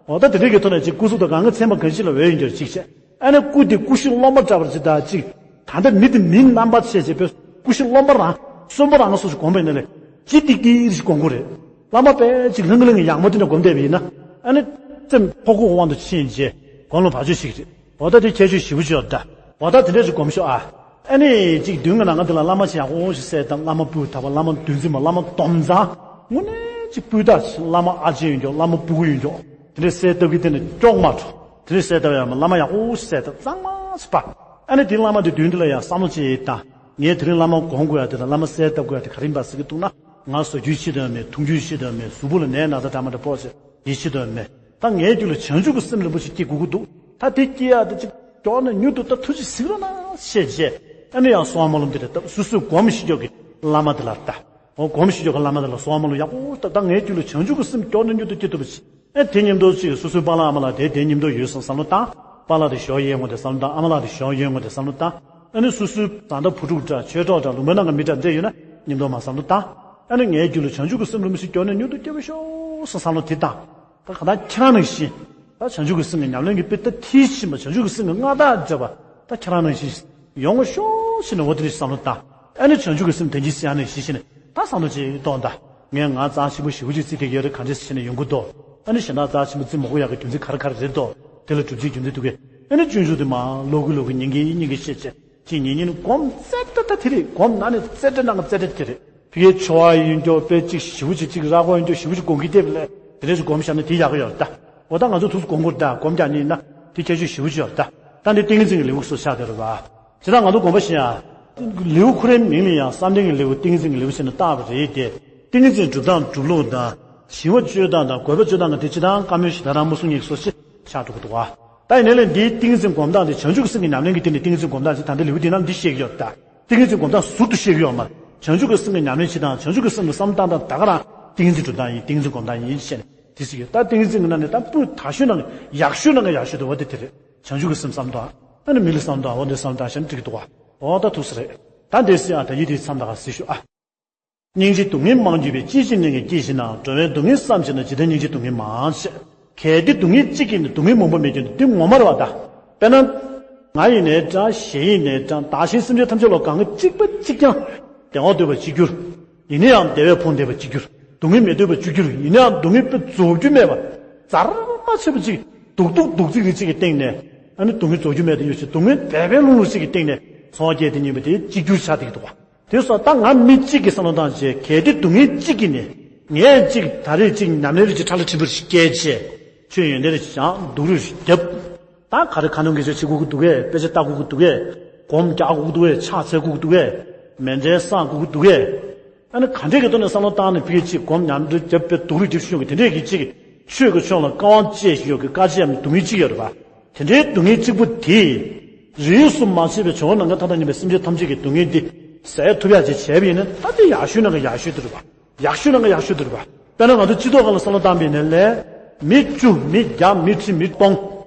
འོ་ད་དེ་འདྲས་ཀྱི་ཐོག་ནས་ཅིག་སྐུ་གཟུགས་དང་གང་གི་མཚན་མ་གང་ཞིག་ལ་འོད་ཡིན་འགྱུར་ཅིག་བྱས། ཨ་ནི་སྐུ་དེ་སྐུ་ཞབས་སློབ་མ་འདྲ་བར་ཅིག་ད་ཅིག་ད་ལྟ་མི་དེ་མིའི་རྣམ་པ་ཆེ་ཆེ་བས་སྐུ་ཞབས་སློབ་མ་རང་གསོན་པོ་རང་སོགས་སུ་གོམས་པའི་ནང་ལས་ཅི་ཏིག་ཏིག་ཞིག་གོམས་དགོས་རེད། བླ་མ་དཔེ་ཅིག་ལྷང་ལྷང་ཡག་མོ་དེ་འདྲ་གོམས་བསྡད་པ་ཡིན་ན་ཨ་ནི་སེམས་ཕོ་ཁོག་དབང་དུ་ཕྱིན་རྗེས་གོམས་ལ་བག་ཆགས་ཤིག་རེད། འོ་ད་དེ་ཁྱད་ཆོས་ཞེ་པོ་ཅིག་ཡོད་ད། འོ་ད་དེ་འདྲ་ཞིག་གོམས་ཤོག་ཨ། ཨ་ནི་ཅིག་མདུན་གྱི་ནང་ང་དེ་ལ་བླ་མ་ཆེ་ཡག་པོ་ཞིག་གསལ་བཏབ། བླ་མ་སྤུས་དག་པ། བླ་མ་འདུལ་འཛིན་པ། བླ་མ་སྡོམ་བཟང་། དངོས་གནས་ཅིག་སྤུས་དག་ཅིག་བླ་མ་ཨ་ཅེ་ཡིན་ཀྱོག་བླ་མ་སྤུ་གུ་ཡིན་ཀྱོག་དེ་འདྲ་གསལ་བཏབ་གི་དེ་ནི་ཀྱོག་མ་འགྲོ། དེ་འདྲ་གསལ་བཏབ་ཡག་མ་བླ་མ་ཡག་པོ་ཞིག་གསལ་བཏབ་གཙང་མ་ཞིག་པ། ཨ་ནི་དེ་བླ་མ་དེ་མདུན་དེ་ལ་ཡང་བསམ་བློ་ཅིག་བཏང་། ངས་དེ་རིང་བླ་མ་སྒོམ་དགོས་ཡ་དེ་དང་བླ་མ་གསལ་བཏབ་དགོས་ཡ་དེ་ག་རེ་ཡིན་པ་ཟེར་གི་འདུག་ན་ང་བཟོ་རྒྱུའི་ཆེད་དུ་ཡང་མེད། འཐུང་རྒྱུའི་ཆེད་དུ་ཡང་མེད། གཟུགས་པོ་ལ་ནད་ན་ཚ་འདྲ་མ་འདྲ་ཕོག་ཚེ་དེའི་ཆེད་དུ་ཡང་མེད། ད་ངའི་རྒྱུད་ལ་བྱང་ཆུབ་ཀྱི་སེམས་རིན་པོ་ཆེ་སྐྱེ་དགོས་ཀྱི་འདུག་ད་དེ་སྐྱེ་ཡག་དེ་ཅིག་མགྱོགས་ནས་མྱུར་དུ་ད་ཐུགས་རྗེ་གཟིགས་རོགས་གནང་ཞེས་བྱས། ཨ་ནི་ཡང་གསོལ་བ་སྨོན་ལམ་དེ་རེད་སྟབས། སོ་སོས་སྒོམ་ཤེས་ཀྱོག་གི་བླ་མ་དེ་ལ་ལྟ། འོ་སྒོམ་ཤེས་ཀྱོག་གི་བླ་མ་དེ་ལ་གསོལ་བ་སྨོན་ལམ་ཡག་པོ་བཏབ། ད་ངའི་རྒྱུད་ལ་བྱང་ཆུབ་ཀྱི་སེམས་མགྱོགས་ནས་མྱུར་དུ་སྐྱེ་ཐུབ་པ་ཞིག་ཨེ་དེ་མཉམ་དུ་ཅིག་སོ་སོའི་པཱ་ལགས་ཨ་མ་ལགས་དེ་དེ་མཉམ་དུ་ཡོད་སོང་བསམ་བློ་བཏང་། པཱ་ལགས་དེ་ཞོགས་ཡོད་ངོ་དེ་བསམ་བློ་བཏང་། ཨ་མ་ལགས་དེ་ཞོགས་ཡོད་ངོ་དེ་བསམ་བློ་བཏང་། ཨ་ནི་སོ་སོའི་བཟའ་ཟླ་བུ་ཕྲུག་འདྲ་ཆོས་གྲོགས་འདྲ་ལུང་པའི་ནང་གི་མི་འདྲ་འདྲ་ཡོད་ན་མཉམ་དུ་མ་བསམ་བློ་བཏང་། ཨ་ནི་ངའི་རྒྱུད་ལ་བྱང་ཆུབ་ཀྱི་སེམས་རིན་པོ་ཆེ་མགྱོགས་ནས་མྱུར་དུ་སྐྱེ་བར་ཤོག་སོང་བསམ་བློ་དེ་བཏང་། ད་གང་ལྟར་ཁྱེད་རང་ནང་བཞིན། ད་བྱང་ཆུབ་ཀྱི་སེམས་ཀྱི་ཉམས་ལེན་གྱི་དཔེ་ད་མཐིལ་ཕྱིན་པ། བྱང་ཆུབ་ཀྱི་སེམས་ཀྱི་མངའ་བདག་འདྲ་བ། ད་ཁྱེད་རང་ནང་བཞིན་ཡོང་བ་ཤོག་ཟེར་ནས་འོ་དེ་འདྲ་བསམ་བློ་བཏང་། ཨ་ནི་བྱང་ཆུབ་ཀྱི་སེམས་དོན་གྱི་སེམས་ཡང་ནས་ཞི་ཞིང་ནས་ད་བསམ་བློ་ཅིག་གཏོང་ད། ངས་ང་རྩ་ཆེན་པོ་ཞེ་པོ་ཅིག་བརྩི་བསྡད་ཀྱི་ཡོད་རེད། ག་འདྲས་ཟེར་ནས་ཡོང་གི་འདུག་ཨ་ནི་གཞན་དག་རྩ་ཆེན་པོ་བརྩི་མ་དགོས་ཡག་གི་རྒྱུ་མཚན་ག་རེ་ག་རེ་རེད་འདུག་དེ་ལ་སྒྲུབ་བྱེད་རྒྱུ་མཚན་འདུག་གས། ཨ་ནི་སྤྱོད་འཇུག་དེ་མ་ལོག་གི་ལོག་གི་ཉན་གི་ཉན་གི་བཤད་བྱས་ཅིག་ཉན་ཉན་སྒོམ་རྩེ་གྲ་ད་དེ་རེད། སྒོམ་ན་ནས་རྩེ་གྲ་ན་ག་རྩེ་གྲ་དེ་རེད། ཕ་གིའི་ཆོ་བ་ཡིན་ཀྱོག་དཔེ་ཅིག་ཞེ་པོ་ཅིག་ཅིག་ར་གོ་ཡིན་ཀྱོག་ཞེ་པོ་ཅིག་སྒོམ་གི་བསྡད་པ་ལས་དེ་འདྲས་ཅིག་སྒོམ་བཞག་ན་དེ་ཡག་གི་ཡོད་རེད་ད། འོ་ད་ང་ཚོ་ཐུགས་སུ་སྒོམ་དགོས་རེད་ད། སྒོམ་རྒྱག་ནི་ཡིན་ན་དེ་ཁྱད་ཆོས་ཞེ་པོ་ཅིག་ཡོད་རེད་ད། ད་འདི་ཏིང་ངེ་འཛིན་གྱི་ལེའུ་སོགས་ཆགས་བསྡད་རེད་བ། བྱས་ཙང་ང་ཚོ་དགོངས་པ་བཞེས་ཡ། ལེའུ་ཁོ་རའི་མིང་ལ་ཡང་བསམ་གཏན་གྱི་ལེའུ་ཏིང་ངེ་འཛིན་གྱི་ལེའུ་ཟེར་ནས་བཏགས་པ་རེད་དེ། ཏིང་ངེ་འཛིན་སྒྲུབ་སྟངས་སྒྲུབ་ལུགས་དང་། ཞི་བ་སྤྱོད་སྟངས་དང་རྒོད་པ་སྤྱོད་སྟངས་ཀྱི་དེ་སྤྱིར་བཏང་བཀའ་མོལ་ཞིག་ད་རང་མུ་གསུང་ཉིད་སོགས་ཅིག་ཆགས་འགྲོ་གི་འདུག་བ། ད་ཡིན་ནའི་ལས་འདིའི་ཏིང་ངེ་འཛིན་སྒོམ་སྟངས་དེ་བྱང་ཆུབ་ཀྱི་སེམས་ཀྱི་ཉམས་ལེན་གྱི་སྟེང་ནས་ཏིང་ངེ་འཛིན་སྒོམ་སྟངས་ཅིག་ད་ལྟ་ལེའུ་འདི་ནང་འདི་བཤད་ཀྱི་ཡོད་རེད་ད། ཏིང་ངེ་འཛིན་སྒོམ་སྟངས་ཟུར་དུ་བཤད་ཀྱི་ཡོད་མ་རེད། བྱང་ཆུབ་ཀྱི་སེམས་ཀྱི་ཉམས་ལེན་བྱེད་སྟངས། བྱང་ཆུབ་ཀྱི་སེམས་ཀྱི་བསམ་བློ་བཏང་སྟངས་ད་ག་རང་ཏིང་འཛིན་སྒྲུབ་སྟངས་ཡིན། ཏིང་འཛིན་སྒོམ་སྟངས་ཡིན་ཞེས་ནས་དེ་ཟེར་གྱི་ཡོད། ད་ཏིང་འཛིན་གྱི་ནང་ནས་ད་སྤུས་དག་ཤོས་ནང་གི་ཡག་ཤོས་ནང་གི་ཡག་ཤོས་དེ་འོ་དེ་དེ་རེད། བྱང་ཆུབ་ཀྱི་སེམས་བསམ་བློ་དང་། ཨ་ནི་མི་ལུས་བསམ་བློ་དང་། འོ་འདི་བསམ་བློ་བཏང་ཞེས་ནས་འགྲིག་གི་འདུག་བ། འོ་ད་ཐུགས་སུ་རེད། ད་འདི་སྲིད་ཨ་ད་ཡིད་དེ་མཚམས་དང་ག་སྲིད་ཞུ་ཨ། སྙིང་རྗེ་སྡུག་བསྔལ་མང་བརྒྱུད་པའི། སྐྱེ་ཞིང་ནད་ཀྱིས་སྐྱེ་ཞིང་ན། འགྲོ་བའི་སྡུག་བསྔལ་བསམ་བྱས་ན། ཇི་ལྟར་སྙིང་རྗེའི་སྡུག་བསྔལ་མང་ཞེས། གལ་ཏེ་སྡུག་བསྔལ་གཅིག་གིས་ནི། སྡུག་བསྔལ་མང་པོ་མེད་ཀྱང་འདུག་འདི་ངོ་མ་རེད་བ་ད། དཔེར་ན། ང་ཡིན་ནའི་འདྲ། གཞན་ཡིན་ནའི་འདྲ། བདག་གཞན་སེམས་ཅན་ཐམས་ཅད་ལ་གང་ག་གཅིག་པ་གཅིག་རྐྱང་བདེ་བ་འདོད་པ་གཅིག་གྱུར། ཡིན་ན་ཡང་བདེ་བས་ཕོངས་བསྡད་པ་གཅིག་གྱུར། སྡུག་བསྔལ་མི་འདོད་པ་གཅིག་གྱུར། ཡིན་ན་ཡང་སྡུག་བསྔལ་དཔེ་རྫོགས་རྒྱུ་མེད་པ། རྫར་མ་ཆད་པ་གཅིག་སྡུག་སྡུག་སྡུག་ཚིག་རེ་གཅིག་གི་སྟེང་ནས། ཨ་ནི་སྡུག་བསྔལ་རྫོགས་རྒྱུ་མེད་དེ་ཡོད་ཅིག་སྡུག་བསྔལ་འབད་པས་ལྷུང་རེ་གཅིག་གི་སྟེང་ནས་ཚོར་བ་སྐྱེས་ཏེ་ཉིན་པ་དེ་གཅིག་གྱུར་ཆགས་བསྡད་ཀྱི་འདུག་བ། དེ་སོང་ད་ང་མི་གཅིག་གི་བསམ་བློ་བཏང་བྱས། གལ་ཏེ་སྡུག་བསྔལ་གཅིག་གིས་ནི་ངས་གཅིག་ད་རེས་གཅིག་ཉམས་ལེན་རེ་གཅིག་ཕྲ་ལ་ཕྲན་བུ་རེ་གཅིག་སྐྱེས་བྱས། ཆོས་ཡོན་ཏན་རེ་གཅིག་སྦྱངས། སྡུག་རུས་རེ་བརྒྱབ། ད་ག་རེ་ཁ་འདོན་དགེ་སྦྱོར་བྱེད་དགོས་ཀྱི་འདུག་གས། དཔེ་ཆ་ལྟ་དགོས་ཀྱི་འདུག་གས། སྒོམ་རྒྱག་དགོས་ཀྱི་འདུག་གས། ཕྱག་འཚལ་དགོས་ཀྱི་འདུག་གས། མཎྜལ་བསང་དགོས་ཀྱི་འདུག་གས། ཨ་ནི་ག་འདྲས་ཀྱི་ཐོག་ནས་བསམ་བློ་བཏང་ནས་ཕ་གི་གཅིག་སྒོམ་ཉམས་ལེན་རྒྱབ་པའི་སྡུག་རུས་རྒྱབ་ཤོག་གི་དེ་འདྲས་ཀྱི་གཅིག་ཆོས་ཀྱི་ཕྱོགས་ལ་བཀའ་དབང་བཅས་ཤིག་ཡོད་ཀྱི་བཀའ་ཆད་ཡང་སྡུག་བསྔལ་གཅིག་ཡོད་རེད་པ། དེ་འདྲའི་སྡུག་བསྔལ་གཅིག་པུ་དེས་རིས་སུ་མ་ཆད་པའི་འཇིག་རྟེན་ནམ་མཁའི་མཐའ་དང་མཉམ་པའི་སེམས་ཅན་ཐམས་ཅད་ཀྱི་སྡུག་བསྔལ་འདི་ཟད་ཐུབ་ཡག་ཅིག་བྱས་པ་ཡིན་ན། ད་དེ་ཡག་ཤོས་ནང་གི་ཡག་ཤོས་དེ་རེད་པ། ཡག་ཤོས་ནང་གི་ཡག་ཤོས་དེ་རེད་པ། དཔེར་ན་ང་ཚོ་སྤྱི་ཚོགས་སྒང་ལ་བསམ་བློ་བཏང་པ་ཡིན་ན་ལས། མི་བཅུ་མི་བརྒྱ་མི་ཁྲི་མི་སྟོང་།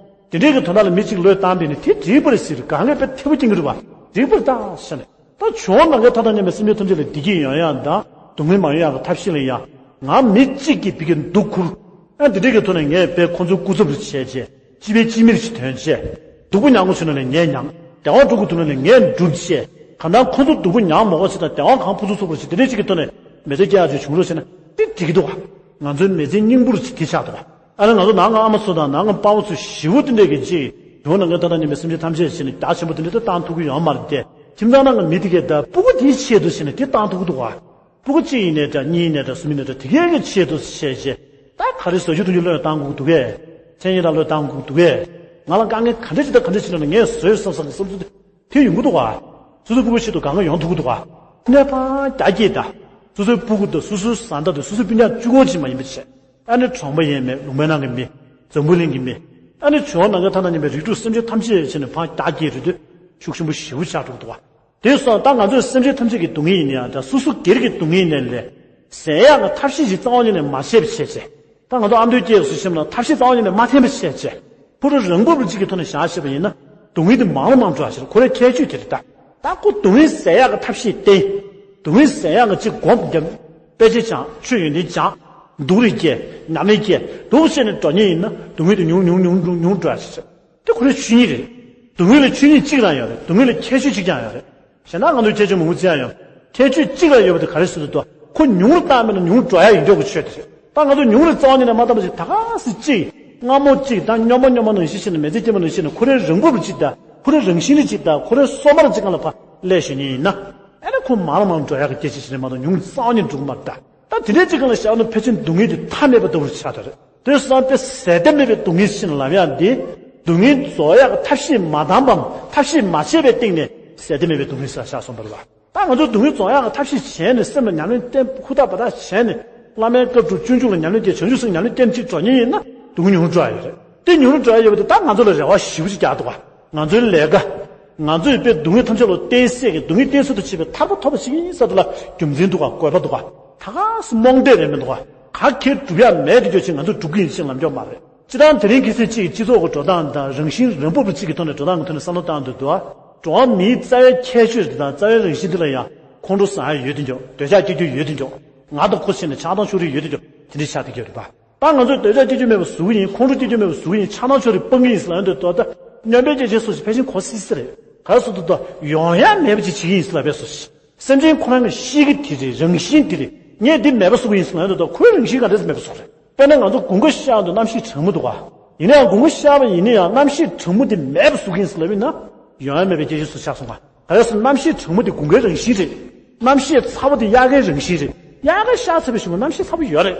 དེ་འདྲའི་གི་དོན་དག་ལ་མི་གཅིག་བློས་བཏང་པ་ཡིན་ན་དེ་འགྲིག་པ་རེད་ཟེར། གང་གས་དཔེ་ཐེ་བོ་སྐྱེ་གི་རེད་པ། འགྲིག་པ་རེད་ད་ཟེར་ནས། ད་འཇིག་རྟེན་ནམ་མཁའི་མཐའ་དང་མཉམ་པའི་སེམས་ཅན་ཐམས་ཅད་ལ་བདེ་སྐྱིད་ཡོང་ཡག་དང་སྡུག་བསྔལ་མ་ཡོང་ཡག་གི་ཐབས་ཤེས་ལ་ཡང་། ང་མི་གཅིག་གིས་ཕ་གིར་སྡུག་ཁུར། ཨ་འདི་འདྲའི་གི་ཐོག་ནས་ངས་དཔེ་ཁོང་ཚོའི་སྐུ་ཚབ་རེ་བྱས་བྱས། སྤྱི་པའི་སྤྱི་མི་རེ་ཞིག་ཐོན་བྱས། སྡུག་པོ་མྱང་དགོས་བྱུང་ན་ལས་ངས་མྱངས། བདེ་བ་སྒྲུབ་དགོས་བྱུང་ན་ལས་ངས་སྒྲུབ་བྱས། གང་ལྟར་ཁོང་ཚོ་སྡུག་པོ་མྱངས་མ་དགོས་ཟེར་དང་། བདེ་བ་གང་ཕུན་སུམ་ཚོགས་པར་བྱེད། དེ་འདྲའི་གཅིག་གི་ཐོག་ནས་མི་ཚེ་སྐྱེལ་ཡག་ཅིག་བྱུང་རོགས་བྱས་ན་དེ་འགྲིག་གི་འདུག་ག་ང་ཚོའི་མི་ཚེ་སྙིང་པོ་རུ་དེ་ཆགས་འདུག་ག་ཨ་ནི་ང་ཚོ་ནང་གི་ཨ་མ་ཚོ་དང་། ནང་གི་དཔའ་བོ་ཚོ་ཞེ་པོ་དེ་འདྲས་ཀྱི་ཅིག་འཇིག་རྟེན་ནམ་མཁའི་མཐའ་དང་མཉམ་པའི་སེམས་ཅན་ཐམས་ཅད་བྱས་ནས་རྒྱ་ཆེན་པོ་དེ་འདྲས་ད་བཏང་ཐུབ་ཀྱི་ཡོད་མ་རེད་དེ། ཁྱིམ་ཚང་ནང་གི་མི་དེ་གས་ད་སྤུ་གུ་དེའི་ཆེད་དུ་བྱས་ནས་དེ་བཏང་ཐུབ་ཀྱི་འདུག་ག་སྤུ་གུ་གཅིག་ཡིན་ནའི་འདྲ། གཉིས་ཡིན་ནའི་འདྲ། གསུམ་ཡིན་ནའི་འདྲ། དེ་གས་ཀྱི་ཆེད་དུ་བྱས་བྱས། ད་ག་རེ་ཟ་རྒྱུ་འཐུང་རྒྱུ་བློས་བཏང་དགོས་ཀྱི་འདུག་གས། མཚན་ཉིད་ལ་བློས་བཏང་དགོས་ཀྱི་འདུག་གས། ང་ལ་དཀའ་ངལ་ག་འདྲ་ཅིག་དང་ག་འདྲ་ཅིག་ལ་ནི་ངས་བཟོད་བསྲན་བསམ་གྱི་བསམ་ཚུལ་དེ། དེ་ཡོང་གི་འདུག་ག་སོ་སོའི་སྤུ་གུ་ཆེད་དུ་གང་ག་ཡོང་ཐུབ་ཀྱི་འདུག་ག་གནས་སྤང་རྒྱ་སྐྱེད་དང་། སོ་སོའི་སྤུ་གུ་དང་། སོ་སོའི་བཟའ་ཟླ་དང་། སོ་སོའི་སྤུན་ཀྱག་གཅིག་པོ་ཅིག་མ་ཡིན་པ་བྱས། ཨ་ནི་གྲོང་པ་ཡས་མས། ལུང་པའི་ནང་གི་མི། འཛམ་བུ་གླིང་གི་མི། ཨ་ནི་འཇིག་རྟེན་ནམ་མཁའི་མཐའ་དང་མཉམ་པའི་རིགས་དྲུག་སེམས་ཅན་ཐམས་ཅད་བྱས་ནས་སྤང་རྒྱ་སྐྱེད་རེད་དུས་ཤུགས་ཆེན་པོ་ཞེ་པོ་ཆགས་འགྲོ་གི་འདུག་ག་དེ་སོང་ད་ང་ཚོའི་སེམས་ཅན་ཐམས་ཅད་ཀྱི་སྡུག་བསྔལ་ཡིན་ན་ཡང་འདྲ། སོ་སོ་སྒེར་གྱི་སྡུག་བསྔལ་ཡིན་ནའི་ལས། ཟད་ཡག་གི་ཐབས་ཤེས་ཤིག་རྩ་བ་ཉིད་ནས་མ་བྱས་པ་བྱས་བྱས། ད་ང་ཚོ་ཨ་མདོའི་སྐད་སུ་བཤད་ན་ཐབས་ཤེས་རྩ་བ་ཉིད་ནས་མ་འཐེན་པ་བྱས་བྱས། ཁོ་རང་རང་འབབ་རུ་གཅིག་གི་ཐོག་ནས་བཞག་བྱས་པ་ཡིན་ན། སྡུག་བསྔལ་དེ་མང་ལ་མང་འགྲོ་ཡག་ཞིག་ཁོ་རའི་ཁྱད་ཆོས་དེ་རེད་ད། ད་ཁོ་སྡུག་བསྔལ་ཟད་ཡག་གི་ཐབས་ཤེས་བསྟེན། སྡུག་བསྔལ་ཟད་ཡག་གི་གཅིག་སྒོམ་བརྒྱབ། དཔེ་ཆ་སྦྱང་། ཆོས་ཡོན་ཏན་སྦྱང་། སྡུག་རུས་སྐྱེ། ཉམས་ལེན་སྐྱེ། འདུག་བྱས་ནས་འགྲོ་ཉེན་ཡིན་ན་སྡུག་བསྔལ་དེ་ཉུང་ཉུང་ཉུང་ཉུང་ཉུང་འགྲོ་ཡག་ཞིག་དེ་ཁོ་རའི་ཆོས་ཉིད་རེད། སྡུག་བསྔལ་ལ་ཆོས་ཉིད་གཅིག་རང་ཡོད་རེད། སྡུག་བསྔལ་ལ་ཁྱད་ཆོས་གཅིག་ཀྱང་ཡོད་རེད། གཞན་དག་ང་ཚོའི་ཁྱད་ཆོས་མང་པོ་ཅི་ཡང་ཡོད། ཁྱད་ཆོས་གཅིག་ལ་ཡོད་པ་དེ་ག་རེ་ཟེར་དུས། ཁོ་ཉུང་རུ་བཏང་མེད་ན་ཉུང་འགྲོ་ཡག་ཡིན་འགྲོ་གི་ཆོས་དེ་རེད། ད་ང་ཚོ་ཉུང་རུ་རྩ་བ་ཉིད་ནས་མ་བཏང་པ་ཞིག་ད་ག་སེ་གཅིག་སྔ་མོ་གཅིག་ད་སྨྱོན་མ་སྨྱོན་མ་ནང་བཞིན་བྱས་ནས། མི་ཚེ་སྐྱེལ་མ་ནང་བཞིན་བྱས་ནས། ཁོ་རའི་རང་འབབ་རུ་གཅིག་ད། ཁོ་རའི་རང་བཞིན་རུ་གཅིག་ད། ཁོ་རའི་སོ་མ་རུ་གཅིག་སྒང་ལ་ཕར་སླེབས་ཞུ་ཉེན་ཡིན་ན། ཨ་ནི་ཁོ་མང་ལ་མང་འགྲོ་ཡག་གི་སྐད་ཆ་ཞིག་རེད་མ་གཏོགས་ཉུང་རུ་རྩ་བ་ཉིད་འགྲོ་གི་མ་རེད་ད། ད་དེ་འདྲའི་གཅིག་སྒང་ལ་བཞག་ན་ཕལ་ཆེར་སྡུག་བསྔལ་དེ་མཐའ་མེད་པ་ལྟ་བུ་ཆགས་འདུག་རེད། དེ་སོང་ཙང་དེ་ཟད་མཐའ་མེད་པའི་སྡུག་བསྔལ་ཞེས་ལབ་ཡག་འདི། སྡུག་བསྔལ་རྫོགས་ཡག་གི་ཐབས་ཤེས་མ་བཏང་བའམ་ཐབས་ཤེས་མ་བྱས་པའི་སྟེང་ནས་ཟད་མཐའ་མེད་པའི་སྡུག་བསྔལ་ཟེར་ཆགས་སོང་བ་རེད་བ། ད་ང་ཚོས་སྡུག་བསྔལ་རྫོགས་ཡག་གི་ཐབས་ཤེས་བྱས་ནས། སེམས་ལ་ཉམས་ལེན་བསྟེན། ཧུར་ཐག་འབད་ཐག་བྱས་ནས། བླ་མའི་བཀའ་སྒྲུབ། སྤྱོད་འཇུག་ལ་ཉམས་ལེན་བསྐྱེད། བྱང་ཆུབ་སེམས་ཉམས་ལེན་བསྐྱེད་ཅིག་འགྲོ་ཉེན་ཡིན་ན་སྡུག་བསྔལ་ཉུང་རུ་འགྲོ་ཡག་ཡོད་རེད། དེ་ཉུང་རུ་འགྲོ་ཡག་ཡོད་པ་དེ་ད་ང་ཚོ་ལ་རེ་བ་ཞེ་པོ་ཅིག་རྒྱག་འདུག་བ། ང་ཚོའི་ལས་ཀ། ང་ཚོས་དཔེ་སྡུག་བསྔལ་ཐམས་ཅད་ལ་བརྟེན་སའི་གི། སྡུག་བསྔལ་བརྟེན་ས་དུ་བྱེད་པའི་ཐར་པ་ཐོབ་པ་ཞིག་ཡིན་ས་དེ་ལ་རྒྱུ་མཚན་འདུག་ག་དགོས་པ་འདུག་ག་ད་ག་སེ་རྨོངས་དད་རེད་མི་འདུག་ག་ག་གེ་སྒྲུབ་ཡག་མེད་དེ་ཁྱོད་ཅིག་ང་ཚོས་སྒྲུབ་ཀྱི་ཡིན་ཞེས་ལབ་རྒྱུ་མ་རེད། སྤྱིར་བཏང་དེ་རིང་ཁ་སང་གཅིག་སྤྱི་ཚོགས་ཀྱི་འགྲོ་སྟངས་དང་། རང་བཞིན་རང་འབབ་རུ་གཅིག་གི་ཐོག་ནས་འགྲོ་སྟངས་ཀྱི་ཐོག་ནས་བསམ་བློ་བཏང་དུས། འགྲོ་བ་མིའི་རྩ་བའི་ཁྱད་ཆོས་དེ་དང་རྩ་བའི་རང་བཞིན་དེ་ལ་ཡང་ཁོང་ཁྲོ་ཟ་ཡག་ཡོད་དེ་འཇོག་འདོད་ཆགས་སྐྱེ་རྒྱུ་ཡོད་དེ་འཇོག་ང་དང་ཁོ་བྱས་ནས་ཆགས་སྡང་ཕྱོགས་རིས་ཡོད་དེ་འཇོག་དེ་འདྲ་ཆགས་བསྡད་ཀྱི་ཡོད་རེད་པ། ད་ང་ཚོས་འདོད་ཆགས་སྐྱེ་རྒྱུ་མེད་པ་བཟོ་གི་ཡིན། ཁོང་ཁྲོ་སྐྱེ་རྒྱུ་མེད་པ་བཟོ་གི་ཡིན། ཆགས་སྡང་ཕྱོགས་རིས་སྤང་གི་ཡིན་ཟེར་ལབ་ཡོང་དུས། ད་ལྟ་སྨྱོན་པའི་སྐྱེ་མཆེད་སོགས་ཞིག་ཕལ་ཆེར་གོ་སྲིད་ས་རེད། ག་རེ་ཟེར་དུས། ད་ཡོང་ཡག་མེད་པ་ཅིག་བྱེད་ཀྱི་ཡིན་ཟེར་ལབ་པའི་བཟོ་ཞིག་སེམས་ཅན་ཁོ་རང་གི་གཤིས་ཀ་དེ་རེད། རང་བཞིན་དེ་རེད། ངས་འདི་མེད་པ་བཟོ་གི་ཡིན་ཟེར་ལབ་ཡོང་དུས། ད་ཁོའི་རང་བཞིན་ག་འདྲ་སེ་མེད་པ་བཟོ་གི་རེད། དཔེར་ན་ང་ཚོ་དགུན་ཁ་ཤར་དུས་གནམ་གཤིས་གྲང་མོ་འདུག་ག་ཡིན་ན་ཡང་དགུན་ཁ་ཤར་བ་ཡིན་ན་ཡང་གནམ་གཤིས་གྲང་མོ་དེ་མེད་པ་བཟོ་གི་ཡིན་ཟེར་ལབ་ཡོང་ན། ཡོང་ཡག་མེད་པའི་སྐད་ཆ་ཞིག་ཆགས་སོང་ང་། ག་རེ་ཟེར་ན། གནམ་གཤིས་གྲང་མོ་དེ་དགུན་ཁའི་རང་བཞིན་རེད། གནམ་གཤིས་ཚ་བ་དེ་དབྱར་ཁའི་རང་བཞིན་རེད། དབྱར་ཁ་ཤར་ཚར་བའི་གཞུག་གུ་གནམ་གཤིས་ཚ་པོ་ཡོད་རེད།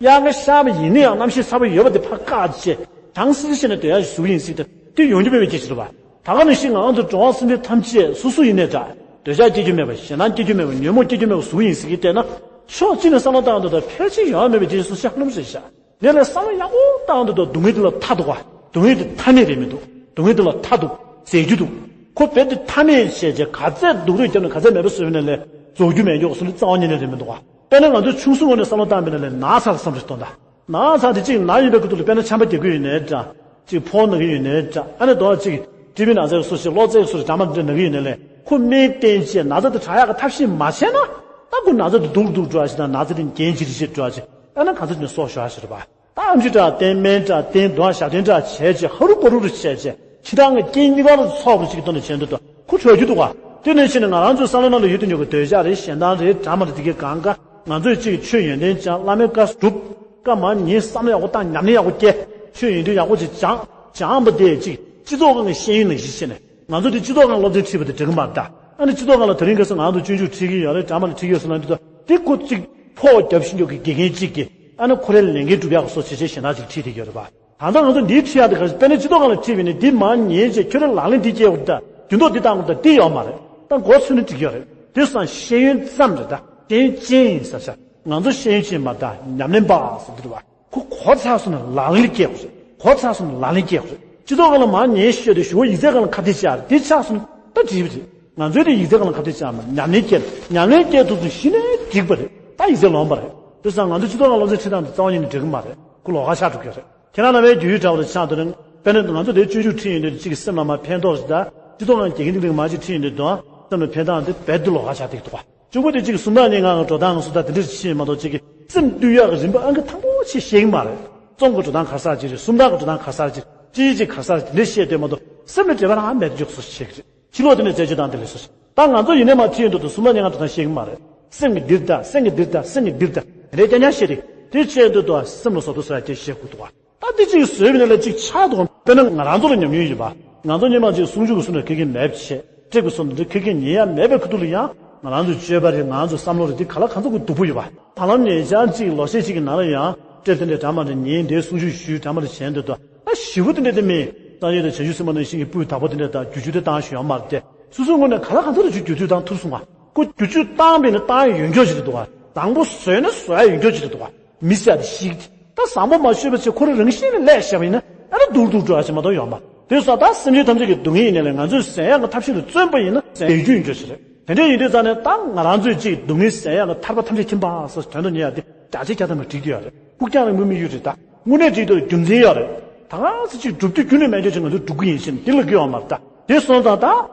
དབྱར་ཁ་ཤར་བ་ཡིན་ན་ཡང་གནམ་གཤིས་ཚ་པོ་ཡོད་པ་དེ་ཕར་བཀག་བྱས། གྲང་སིལ་སིལ་བྱས་ནས་སྡོད་ཡག་ཞིག་བཟོ་གི་ཡིན་ཟེར་ཏེ། དེ་ཡོང་རྒྱུ་མེད་པའི་སྐད་ཆ་རེད་པ། ད་ག་ནང་བཞིན་ང་རང་ཚོ་འགྲོ་བ་སེམས་ཅན་ཐམས་ཅད་སོ་སོ་ཡིན་ནའི་འདྲ། འདོད་ཆགས་སྐྱེ་རྒྱུ་མེད་པ། ཞེད་སྣང་སྐྱེ་རྒྱུ་མེད་པ། ཉོན་མོངས་སྐྱེ་རྒྱུ་མེད་པ་བཟོ་གི་ཡིན་ཟེར་གྱི་བསྡད་ན། ཕྱོགས་གཅིག་ནས་བསམ་བློ་བཏང་དུས། ད་ཕལ་ཆེར་ཡོང་ཡག་མེད་པའི་སྐད་ཆ་བཟོ་ཤག་ལབ་རེད་ཤག་ངས་ལས་བསམ་བློ་ཡག་པོ་བཏང་དུས། ད་སྡུག་བསྔལ་དེ་ལ་མཐའ་འདུག་ག་སྡུག་བསྔལ་དེ་མཐའ་མེད་རེད་མི་འདུག་སྡུག་བསྔལ་དེ་ལ་མཐའ་འདུག་ཟད་རྒྱུ་འདུག་ཁོ་རྦད་དེ་མཐའ་མེད་བྱས་བྱས། ག་ཚད་སྡུག་རུས་བརྒྱབ་ནས་ག་ཚད་མེད་པ་བཟོས་ན་ལས། རྫོགས་རྒྱུ་མེད་མགྱོགས་སུ་ནི་རྩ་བ་ཉིད་ནས་རེད་མི་འདུག་བ། དཔེར་ན་ང་ཚོ་ཆུང་སུ་ངོས་ནས་བསམ་བློ་བཏང་པ་ཡིན་ན་ལས་ན་ཚ་ལ་བསམ་བློ་ཞིག་གཏོང་དང་། ན་ཚ་དེ་གཅིག་ན་ཡོད་པའི་ཁུ་ཐུག་ལ་དཔེར་ན་ཆམ་པ་རྒྱག་གི་ཡོད་ནའི་འདྲ། གཅིག་ཕོ་ན་གི་ཡོད་ནའི་འདྲ། ཨ་ནི་དོ་གཅིག་ཊི་བི་ན་ཚ་གི་སོ་ཞིག་གློ་ཚད་སོ་ཞིག་འདྲ་མ་འདྲ་ན་གི་ཡོད་ནའི་ལས་ཁོ་སྨན་བསྟེན་བྱས་ན་ཚ་དེ་དྲག་ཡག་གི་ཐབས་ཤེས་མ་བྱས་ན། ད་ཁོ་ན་ཚ་དེ་སྡུག་སྡུག་འགྲོ་བ་ཞིག་དང་ན་ཚ་དེ་རྒྱན་ཇེ་ཆེ་འགྲོ་བ་ཞིག་ཨ་ནི་ག་ཚོད་ནས་སྲོག་ཤོར་ཞིག་རེད་པ། ད་ཨམ་ཆི་འདྲ་བསྟེན་སྨན་འདྲ་བསྟེན་དོ་ཞབས་བརྟན་འདྲ་བྱས་བྱས་ཧ་རུ་པ་རུ་རུ་བྱས་བྱས་ཁྱི་ཐང་གི་རྐྱེན་གཉིས་ཀ་ལ་ཚོགས་པ་ཞིག་གི་ཐོག་ནས་བྱས་འདུག་ད་ཁོ་གྲོལ་རྒྱུ་འདུག་ག་དེ་ནས་ཕྱིན་ནས་ང་རང་ཚོའི་བསམ་བློ་ནང་ལ་ཡོད་དུ་ཉོ་གི་འདོད་ཆགས་རེད་གཞན་དང་རེད་འདྲ་མ་རེད་དེ་གའི་གང་ག་ང་ཚོས་གཅིག་ཆོས་ཡོན་ཏན་སྦྱང་བླ་མའི་བཀའ་སྒྲུབ་བཀའ་མ་ཉན་བསམ་བློ་ཡག་པོ་བཏང་ཉམས་ལེན་ཡག་པོ་སྐྱེ་ཆོས་ཡོན་ཏན་ཡག་པོ་ཅིག་སྦྱང་སྦྱངས་པ་དེ་གཅིག་སྤྱི་ཚོགས་ཁང་གི་ཤེས་ཡོན་ནང་གཞི་བྱས་ནས་ང་ཚོ་དེ་སྤྱི་ཚོགས་ཁང་སློབ་ཚན་ཁྲིད་པ་དེ་འགྲིག་གི་མ་རེད་ད། ཨ་ནི་སྤྱི་ཚོགས་ཁང་ལ་དེ་རིང་ཁ་སང་ང་ཚོ་སྤྱོད་འཇུག་ཁྲིད་ཀྱི་ཡོད་རེད་འདྲ་མ་ལ་ཁྲིད་ཀྱི་ཡོད་ཟེར་ལབ་འདུག་ད་དེ་ཁོ་གཅིག་ཕོགས་རྒྱབ་ཤིང་འཇོག་གི་དགེ་རྒན་གཅིག་གིས་ཨ་ནི་ཁོ་རའི་ལས་འགན་སྒྲུབ་ཡག་གི་སོ་བྱེད་བྱེད་གཞན་དག་ཅིག་ཁྲིད་བསྡད་ཀྱི་ཡོད་རེད་པ། ད་ལྟ་ང་ཚོ་འདིའི་ཁྲིད་ཡག་དེ་ག་རེ་དཔེར་ན་སྤྱི་ཚོགས་ཁང་ལ་ཁྲིད་པ་ཡིན་ན་འདི་མར་ཉན་བྱས་ཁྱོད་རའི་ལག་ལེན་འདི་སྐྱེལ་དགོས་ད་རྒྱུ་ནོར་འདི་བཏང་དགོས་ད་འདི་ཡོད་མ་རེད། ད་མགོ་ཚོས་ན་འགྲིག་ཡོད་རེད། དེ་སང་ཤེས་ཡོན་ཙམ་རེད་ད་ཤེས་ཡོན་ཅན་ཡིན་ཟེར་ཤག་ང་ཚོ་ཤེས་ཡོན་ཅན་མ་ད་ཉམས་ལེན་པ་ཟེར་འདི་རེད་པ། ཁོ་གོ་ཚར་སོང་ན་ལག་ལེན་སྐྱེལ་དགོས་རེད། གོ་ཚར་སོང་ན་ལག་ལེན་སྐྱེལ་དགོས་རེད། སྤྱི་ཚོགས་ཁང་ལ་མར་ཉན་ཤོད་དེ་ཞུ་བ་ཡིག་ཚད་ཁང་ལ་ཁ་གཏད་བཅག་རེད་དེ་ཆགས་སོང་ན་ད་འགྲིག་པ་རེད། ང་ཚོའི་དེ་ཡིག་ཚད་ཁང་ལ་ཁ་གཏད་བཅག་མ་ཉམས་ལེན་སྐྱེལ་ཉམས་ལེན་སྐྱེལ་ཐུབ་སོང་ཤི་ནས་འགྲིག་པ་རེད། ད་ཡིག་ཚད་ལོངས་པ་རེད། དེ་སང་ང་ཚོ་སྤྱི་ཚོགས་ཁང་སློབ་ཚན་ཁྲིད་སྟངས་དེ་རྩ་བ་ཉིད་ནས་འགྲིག་གི་མ་རེད། ཁོ་ལོགས་ཀ་ཆགས་འགྲོ་གི་རེད། ཁྱེད་རང་རྣམ་པའི་རྒྱུས་ཡོད་འདྲ་བ་ཆགས་འདུག་ན་དཔེར་ན་ང་ཚོ་དེ་སྤྱོད་འཇུག་ཁྲིད་ཡོང་དུས་གཅིག་གི་སེམས་ལ་མ་ཕན་ཐོགས་ཤིག་ད་སྤྱི་ཚོགས་ཁང་དགེ་རྒན་འདི་འདྲ་མ་ཅིག་ཁྲིད་ཡོང་དུས་དོན་སེམས་ལ་ཕན་ཐོགས་དེ་རྦད་དེ་ལོགས་ཀ་ཆགས་འདུག་ད། གཅིག་པོ་དེ་གཅིག་གསུམ་དང་གཉིས་ལྔ་གི་འགྲོ་སྟངས་སུ་ད་དེ་འདྲ་ཞིག་མ་གཏོགས་གཅིག་གི་སེམས་བཏུལ་ཡག་གི་རིམ་པ་ཨང་ཀི་དང་པོ་ཆེ་ཤེས་ཀྱི་མ་རེད། རྩོམ་གྱི་འགྲོ་སྟངས་ག་ས་ཅིག་རེད། སུམ་རྟགས་ཀྱི་འགྲོ་སྟངས་ག་ས་ཅིག་ཅི་ཅིག་ག་ས་ཅིག་དེ་འདྲ་བཤད་སྡོད་མ་གཏོགས་སེམས་ལ་འབྲེལ་བ་རང་མེད་འཇོག་སུ་ཤེས་ཀྱི་རེད། ཕྱི་ལོགས་དེ་ནས་རྩད་གཅོད་བཏང་དེ་ལས་སུ་ཤེས། ད་ང་ཚོ་ཡིན་ནའི་མ་ཁྲིད་ཡོང་དུས་དུ་གསུམ་པ་གཉིས་ཀ་འགྲོ་སྟངས་ཤེས་ཀྱི་མ་རེད། སེམས་ཀྱི་འདིར་ལྟ་སེམས་ཀྱི་འདིར་ལྟ་སེམས་ཀྱི་འདིར་ལྟ་དེ་འདྲའི་རྐྱང་རྐྱང་བཤད་དེ་དེ་བཤད་དུས་དུ་སེམས་ལ་བཟོ་ལྟ་བཟོ་ཡག་ཅིག་བཤད་དགོས་འདུག་བ། ད་འདི་གཅིག་བཟོས་པ་ཡིན་ན་ལ་གཅིག་ཆགས་འདུག་དཔེར་ན་ང་རང་ཚོ་ལ་ཉམས་མྱོང་ཡོད་པ། ང་ཚོ་སྔོན་མ་གཅིག་གསུང་ཆོས་ཀྱི་སུ་ནས་ཁ་སྐད་མེད་པ་བྱས་ཀྲིག་གི་སུ་ནས་ཁ་སྐད་ཉན་ཡ་མེད་པའི་ཁུ་ཐུག་ལ་ཡང་ང་རང་ཚོའི་སྤྱོད་པ་རེད་ང་རང་ཚོའི་བསམ་བློ་རེད་འདི་ག་ལ་གང་ཚོད་ཀྱི་སྡུག་པོ་ཡོད་པ། ད་ལམ་ཉེ་ཆར་གཅིག་ལོ་ཤས་གཅིག་གི་ནང་ལ་ཡང་ཀྲིག་དེ་འདྲའི་འདྲ་མ་འདྲ་ཉན་དེ་གསུང་ཆོས་ཞུས་འདྲ་མ་འདྲ་བྱས་འདུག་ད་ཞི་བོ་དེ་འདྲ་དེ་མིན་སངས་རྒྱས་དང་བྱང་ཆུབ་སེམས་དཔའ་ནང་བཞིན་གྱི་སྤུས་དག་པོ་དེ་འདྲ་དང་བསྒྱུར་བཅོས་དེ་བཏང་ཞུ་ཡ་མ་རེད་དེ་སོ་སོའི་ངོས་ནས་ག་ལ་གང་ཚོད་ལ་ཅིག་བསྒྱུར་བཅོས་བཏང་ཐུབ་སོང་བ། ཁོ་བསྒྱུར་བཅོས་བཏང་བས་ནི་བཏང་ཡ་ཡོད་མཁན་ཅིག་རེད་འདུག་བ། བཟང་པོ་བཟོས་ན་བཟོ་ཡ་ཡོད་མཁན་ཅིག་རེད་འདུག་བ། མི་ཟེར་ཡ་དེ་ཤེས་ཀྱི་ད་བཟང་པོ་མ་ཤོད་པ་ཆེ་ཁོ་རང་རང་བཞིན་ལ་ལས་བཤད་པ་ཡིན་ན་ཨ་ནི་སྡུག་སྡུག་འགྲོ་ཡ་ཆེ་མ་གཏོགས་ཡོད་མ་རེད། དེ་སོགས་ད་སེམས་ཅན་ཐམས་ཅད་ཀྱི་སྡུག་བསྔལ་ཡིན་ནའི་ལས་ང་ཚོས་ཟད་ཡག་གི་ཐབས་ཤེས་ལ་བརྩོན་པ་ཡིན་ན་ཟད་ཡོད་རྒྱུ་ཡིན་རྒྱུ་ཞིག་རེད། དེ་འདྲ་ཡིན་དུས་ཙང་ནས་ད་ང་རང་ཚོས་ཅིག་སྡུག་བསྔལ་ཟད་ཡག་གི་ཐར་པ་ཐམས་ཅད་མཁྱེན་པ་སོགས་དོན་དུ་གཉེར་ཡ་དེ་བརྒྱ་ཆ་བརྒྱ་ཐམ་པ་འགྲིག་གི་ཡོད་རེད། ཕུགས་རྒྱང་རིང་པོའི་དམིགས་ཡུལ་རེད་ད། དངོས་གནས་འགྲིག་འདུག་རྒྱུ་མཚན་ཡོད་རེད། ད་ག་ཚོད་ཅིག་སྒྲུབ་རྒྱུ་རྒྱུན་ནས་མེད་རྒྱུ་ཅིག་ང་ཚོས་སྒྲུབ་ཀྱི་ཡིན་ཕྱིན་འདི་ལ་དགོས་ཡོད་མ་རེད་ད། དེ་སོང་ཙང་ད་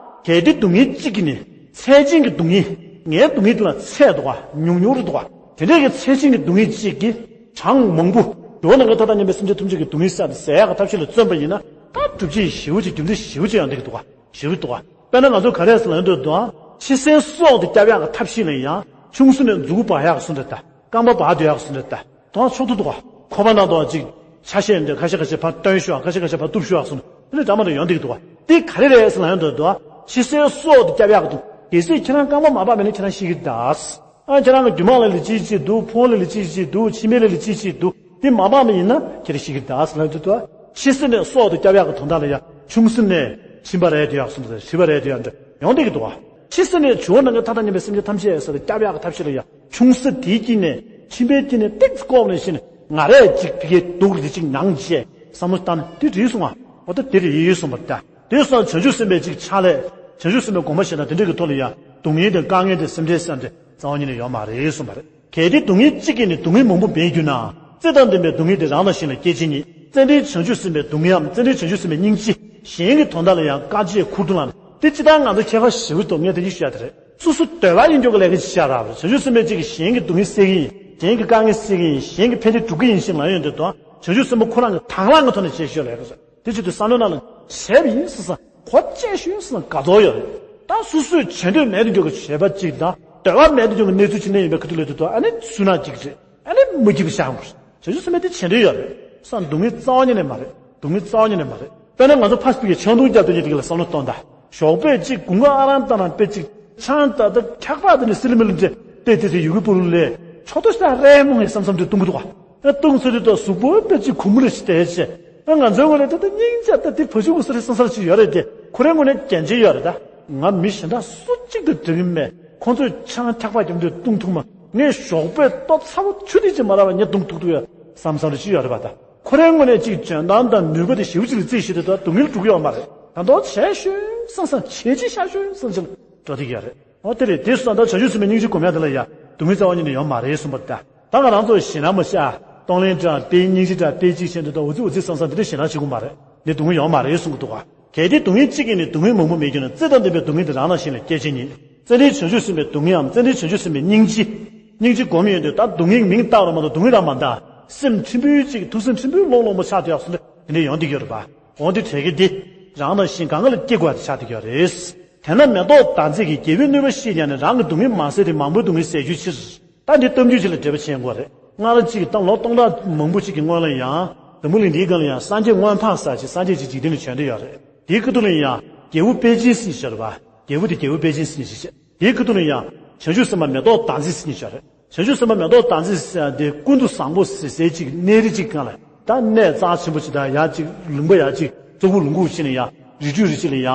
གལ་ཏེ་སྡུག་བསྔལ་གཅིག་གིས་ནི་ཚད་ཅན་གྱི་སྡུག་བསྔལ་ངའི་སྡུག་བསྔལ་འདི་ལ་ཚད་འདུག་ག་ཉུང་ཉུང་རེད་འདུག་ག་དེ་འདྲས་ཀྱི་ཚད་ཅན་གྱི་སྡུག་བསྔལ་གཅིག་གིས་གྲངས་མང་པོ་འགྲོ་ནང་གི་མཐའ་དང་མཉམ་པའི་སེམས་ཅན་ཐམས་ཅད་ཀྱི་སྡུག་བསྔལ་བསལ་ཏེ་ཟད་ཡག་གི་ཐབས་ཤེས་ལ་བརྩོན་པ་ཡིན་ན་ད་སྒྲུབ་བྱེད་ཞེ་པོ་ཅིག་རྒྱུ་མཚན་ཞེ་པོ་ཅིག་ཡང་འདུག་གི་འདུག་ག་ཞེ་པོ་འདུག་ག་དཔེར་ན་ང་ཚོ་ག་རེ་ཟེར་ལབ་ཡོང་དུས་དང་ཕྱི་གསལ་སྲོག་དེ་སྐྱབས་ཡག་གི་ཐབས་ཤེས་ལ་ཡང་ཆུང་ས་ནས་མཛུ་གུ་འབག་ཡག་གི་སུ་འདྲ་ད་རྐང་པ་འབག་སྡོད་ཡག་གི་སུ་འདྲ་ད་དོང་ཕྱོགས་བསྡུ་འདུག་ག་ཁོ་པ་ནང་དུ་ཅིག་ཆ་ཤས་འདི་ཁ་ཤས་ཁ་ཤས་ཕར་བཏོན་ཤོག་ཁ་ཤས་ཁ་ཤས་ཕར་གཏུབ་ཤོག་གསུངས་དེ་འདྲ་འདྲ་མ་འདྲ་ཡོང་བསྡད་ཀྱི་འདུག་བ། དེ་ག་རེ་རེད་ཟེར་ལབ་ཡོང་དུས་དུ་བ་ཕྱི་གསལ་སྲོག་དེ་སྐྱབས་ཡག་གི་འདུག་གལ་སྲིད་ཁྱེད་རང་རྐང་པ་མ་སྦགས་པ་ཡིན་ན་ཁྱེད་རང་ཤི་གི་གདའ། ཨ་ཁྱེད་རང་གི་རྒྱུ་མ་ལ་ལི་ཅི་ཅི་འདུག་ཕུང་ལ་ལི་ཅི་ཅི་འདུག་མཆིན་པའི་ལ་ལི་ཅི་ཅི་འདུག་དེ་མ་སྦགས་པ་ཡིན་ན་ཁྱེད་རང་ཤི་གི་གདའ་ཟེར་ལབ་ཡོང་དུས་དུ་བ་ཕྱི་གསལ་ནས་སྲོག་དེ་སྐྱབས་ཡག་གི་དོན་དག་ལ་ཡ་ཆུང་གསལ་ནས་མཆིན་པ་རལ་དུ་ཡག་གསུངས་ཏེ་མཁྲིས་པ་རལ་དུ་ཡག་འདྲ་ཡོང་བསྡད་ཀྱི་འདུག་བ། ཕྱི་གསལ་ནས་བྱུང་བ་ནང་གི་མཐའ་དང་མཉམ་པའི་སེམས་ཅན་ཐམས་ཅད་ཟེར་ཏེ་སྐྱབས་ཡག་གི་ཐབས་ཤེས་ལ་ཡ་ཆུང་ས་དེའི་དཀྱིལ་ནས་མཆིན་པའི་དཀྱིལ་ནས་ཏིག་ཙམ་བཀོག་ནས་ཕྱིན་ནས་ང་རས་ཅིག་དེ་གའི་སྡུག་རེ་ཅིག་མྱངས་བྱས་བསམ་བློ་བཏང་ན་དེ་རེད་གསུང་བ། འོ་ད་དེ་རེད་ཡོད་གསུངས་པ་ད། དེ་སོང་ཙང་བྱང་ཆུབ་སེམས་དཔའི་ཅིག་ཕྱག་ལས་བྱང་ཆུབ་སེམས་དཔའི་དགོངས་པ་བཞེས་ན་དེ་འདྲ་གི་ཐོག་ལ་ཡ་སྡུག་བསྔལ་དང་དཀའ་ངལ་དང་སེམས་ཁྲལ་བསམ་དེ་རྩ་བ་ཉིད་ནས་ཡོད་མ་རེད་གསུངས་པ་རེད། གལ་ཏེ་སྡུག་བསྔལ་གཅིག་གིས་ནི་སྡུག་བསྔལ་མང་པོ་འབེན་གྱུར་ན། རྩེ་དང་ལྡན་པའི་སྡུག་བསྔལ་དེ་རང་དང་གཞན་ལ་སྐྱེད་བྱེད་ཉིད། ཙནྡན་བྱང་ཆུབ་སེམས་དཔའི་སྡུག་བསྔལ་འམ་ཙནྡན་བྱང་ཆུབ་སེམས་དཔའི་སྙིང་རྗེ་གཞན་གྱི་དོན་དག་ལ་ཡང་དཀའ་སྤྱད་ཁུར་དུ་བླངས་ནས་དེ་ཅི་ལྟར་ང་ཚོ་ཁྱད་པར་ཞེ་པོ་ཅིག་འདུག་ངས་དེ་གཉིས་ཤོད་ཡ་དེ་རེད། སོ་སོ་འདོད་པ་ཡིན་རྒྱུ་གི་ལས་ཀ་ཅིག་བྱས་རག་པ་རེད། བྱང་ཆུབ་སེམས་དཔའི་གཅིག་གིས་གཞན་གྱི་སྡུག་བསྔལ་སེལ་གྱི་ཡིན། གཞན་གྱི་དཀའ་ངལ་སེལ་གྱི་ཡིན། གཞན་གྱི་ཕན་བདེ་སྒྲུབ་ཀྱི་ཡིན་ཞེས་ལབ་ཡོང་དུས་དང་བྱང་ཆུབ་སེམས་དཔའ་ཁོ་རང་གི་དང་བླངས་ཀྱི་ཐོག་ནས་བྱས་ཤོད་ལས་ཀ་རེད། དེ་བྱེད་དུས་བསམ་བློའི་ནང་ལ་བྱས་པ་ཡིན་ཟེར་ས་གོ་བཅད་ཤོད་ཟེར་ས་དགའ་ཚོར་ཡོད་རེད། ད་སོ་སོས་བྱེད་འདོད་མེད་དུ་འགྱུར་གྱི་བྱས་པ་གཅིག་དང་འདོད་པ་མེད་དུ་འགྱུར་གྱི་གནས་ཚུལ་གཅིག་གནས་ཡིན་པའི་ཁ་ཐུག་ལས་དུས་དང་ཨ་ནི་སུན་སྣང་གཅིག་རེད། ཨ་ནི་མ་སྐྱིད་པ་ཤར་འགྲོ། བྱང་ཆུབ་སེམས་དཔའ་དེ་བྱེད་འདོད་ཡོད་རེད། སང་སྡུག་བསྔལ་རྩ་བ་ཉིད་ནས་མ་རེད། སྡུག་བསྔལ་རྩ་བ་ཉིད་ནས་མ་རེད། དཔེར་ན་ང་ཚོ་ཕ་སྤུ་གི་ཆང་འཐུང་རྒྱབ་དུས་ཉིད་དེ་ག་ལ་བསམ་བློ་གཏོང་དང་། ཞོགས་པས་གཅིག་དགུན་ཁ་ཨ་རང་ལྟ་ན་དཔེ་གཅིག་ཆང་ད་ལྟ་འཁྱག་པ་དེ་ནི་སི་ལི་མི་ལི་འདྲ་ཏེ་ཏེ་ཏེ་ཡུ་གུ་པུ་རུ་ལས་ཆོག་ཏོ་ཞིག་རེད་མོ་ངས་བསམ་བསམ་དུ་གཏོང་གི་འདུག་ག་ཨ་གཏོང་ཚོད་དུ་ད་གཟུགས་པོ་དཔེ་གཅིག་གུ་མུ་ལ་ཞིག་བལྟས་བྱས་ཨ་ང་ཚོའི་ངོས་ནས་ད་ལྟ་སྙིང་རྗེ་ད་དེ་བ་ཕྱུགས་ཀྱི་སོ་རེ་སང་སར་ཅིག་ཡོད་རེད་དེ་ཁོ་རའི་ངོས་ནས་འགན་ཆེ་ཡོད་རེད་ད། ང་མི་གཞན་དག་སུ་གཅིག་དང་འགྲིག་གི་མེད། ཁོང་ཚོས་ཆང་འཁྱག་པ་རྒྱབ་དུས་བཏུང་ཐུབ་མ། ངས་ཞོགས་པའི་ལྟོ་ཚ་བོ་ཆུ་ཐིགས་ཅིག་མ་རག་པ་ངས་བཏུང་ཐུབ་ཐུབ་ཡ་བསམ་བསམ་རེ་ཞིག་ཡོད་རེད་པ་ད། ཁོ་རའི་ངོས་ནས་ཅིག་འཇོན་ཐང་དང་ནུས་པ་དེ་ཞེ་པོ་ཅིག་ལ་རྩིས་ཞུས་ཏེ་ད་སྡུག་བསྔལ་འགྲོ་གི་ཡོད་མ་རེད། ད་མདོག་བྱས་ཤོད་བསམ་བསམ་བྱས་ཅི་ཤ་ཤོད་བསམ་ཅིག་ལ་འགྲོ་བསྡད་ཀྱི་ཡོད་རེད། འོ་དེ་རེད། དེ་སོང་ཙང་སྤྱོད་འཇུག་གསུམ་པའི་སྙིང་རྗེ་སྒོམ་ཡ་དེ་ལ་ཡ་སྡུག་བསྔལ་རྩ་བ་ཉིད་ནས་ཡོད་མ་རེད་གསུངས་པ་ད། ད་ང་རང་ཚོ་ཞེད་སྣང་མ་བྱ། གཏོང་ལེན་དྲག་དཔེ་སྙིང་རྗེ་དྲག་དཔེ་གཅིག་བྱས་འདུག་ད་འུ་ཚོ་འུ་ཚོའི་བསམ་བསམ་དེ་འདྲ་ཞེད་སྣང་བྱེད་དགོས་མ་རེད། འདི་སྡུག་བསྔལ་ཡོད་མ་རེད་གསུང་གི་འདུག་ག་གལ་ཏེ་སྡུག་བསྔལ་གཅིག་གིས་ནི་སྡུག་བསྔལ་མང་པོ་མེད་རྒྱུ་ན་རྩེ་དང་ལྡན་པའི་སྡུག་བསྔལ་དེ་རང་དང་གཞན་ལ་སྐྱེད་བྱེད་ཉིད། རྩེ་ལྡན་བྱང་ཆུབ་སེམས་དཔའི་སྡུག་བསྔལ་འམ་རྩེ་ལྡན་བྱང་ཆུབ་སེམས་དཔའི་སྙིང་རྗེ། སྙིང་རྗེ་སྒོམ་ཡོང་དུས་ད་སྡུག་བསྔལ་གྱི་མིང་བཏགས་རུང་མ་གཏོགས་སྡུག་བསྔལ་རང་མ་འདའ། སེམས་ཁྲིམས་དཔོན་གཅིག་ཐུགས་སེམས་ཁྲིམས་དཔོན་ལོག་ལོག་མོ་ཆགས་དུས་ཡག་སོང་དེ་འདྲ་ཡོང་བསྡད་ཀྱི་ཡོད་རེད་པ། འོ་འདི་དྲན་གི་འདི། རང་དང་གཞན་གང་ག་ལ་སྐྱེ་དགོས་ཡག་དེ་ཆགས་བསྡད་ཀྱི་ཡོད་རེད། དེས་ན་མེ་ཏོག་ཟླ་མཛེས་ཀྱིས་རྒྱལ་པོའི་གནོད་པ་ཤེས་ཀྱང་ནི་རང་གི་སྡུག་བསྔལ་མ་སེལ་ཏེ་མང་པོའི་སྡུག་བསྔལ་སེལ་རྒྱུའི་ཕྱིར། ད་འདི་གཏམ་རྒྱུད་ཅིག་ལ་འགྲེལ་པ་བྱེད་དགོས་རེད། སྔར་གཅིག་ད་ལོ་སྟོང་ཕྲག་མང་པོ་ཅིག་གི་སྔོན་ལ་ཡང་འཛམ་བུ་གླིང་འདིའི་སྒང་ལ་ཡང་སངས་རྒྱས་མངོན་འཕགས་ཟེར་ཅིག་སངས་རྒྱས་ཅིག་འཇིག་རྟེན་ལ་བྱོན་བསྡད་ཡོད་རེད། དེའི་སྐབས་དུས་ལ་ཡང་རྒྱལ་བུ་དཔལ་ཆེན་ཟེར་མཁན་ཅིག་ཡོད་རེད་པ། རྒྱལ་བུ་དེ་རྒྱལ་བུ་དཔལ་ཆེན་ཟེར་མཁན་ཅིག་བྱས། དེའི་སྐབས་དུས་ལ་ཡང་བྱང་ཆུབ་སེམས་དཔའ་མེ་ཏོག་ཟླ་མཛེས་ཟེར་མཁན་ཅིག་ཡོད་རེད། བྱང་ཆུབ་སེམས་དཔའ་མེ་ཏོག་ཟླ་མཛེས་ཟེར་ཡག་དེ་ཀུན་ཏུ་བཟང་པོ་ཟེར་ཟེར་ཅིག་གནས་རི་གཅིག་སྒང་ལ་ད་གནས་རྩ་ཆེན་པོ་ཅིག་དང་ཡ་གཅིག་ལུང་པ་ཡ་གཅིག་ཙོག་པུ་ལུང་ཁུག་ཅིག་ནས་ཡ་རི་ཁྲོད་རི་གཅིག་ལ་ཡ་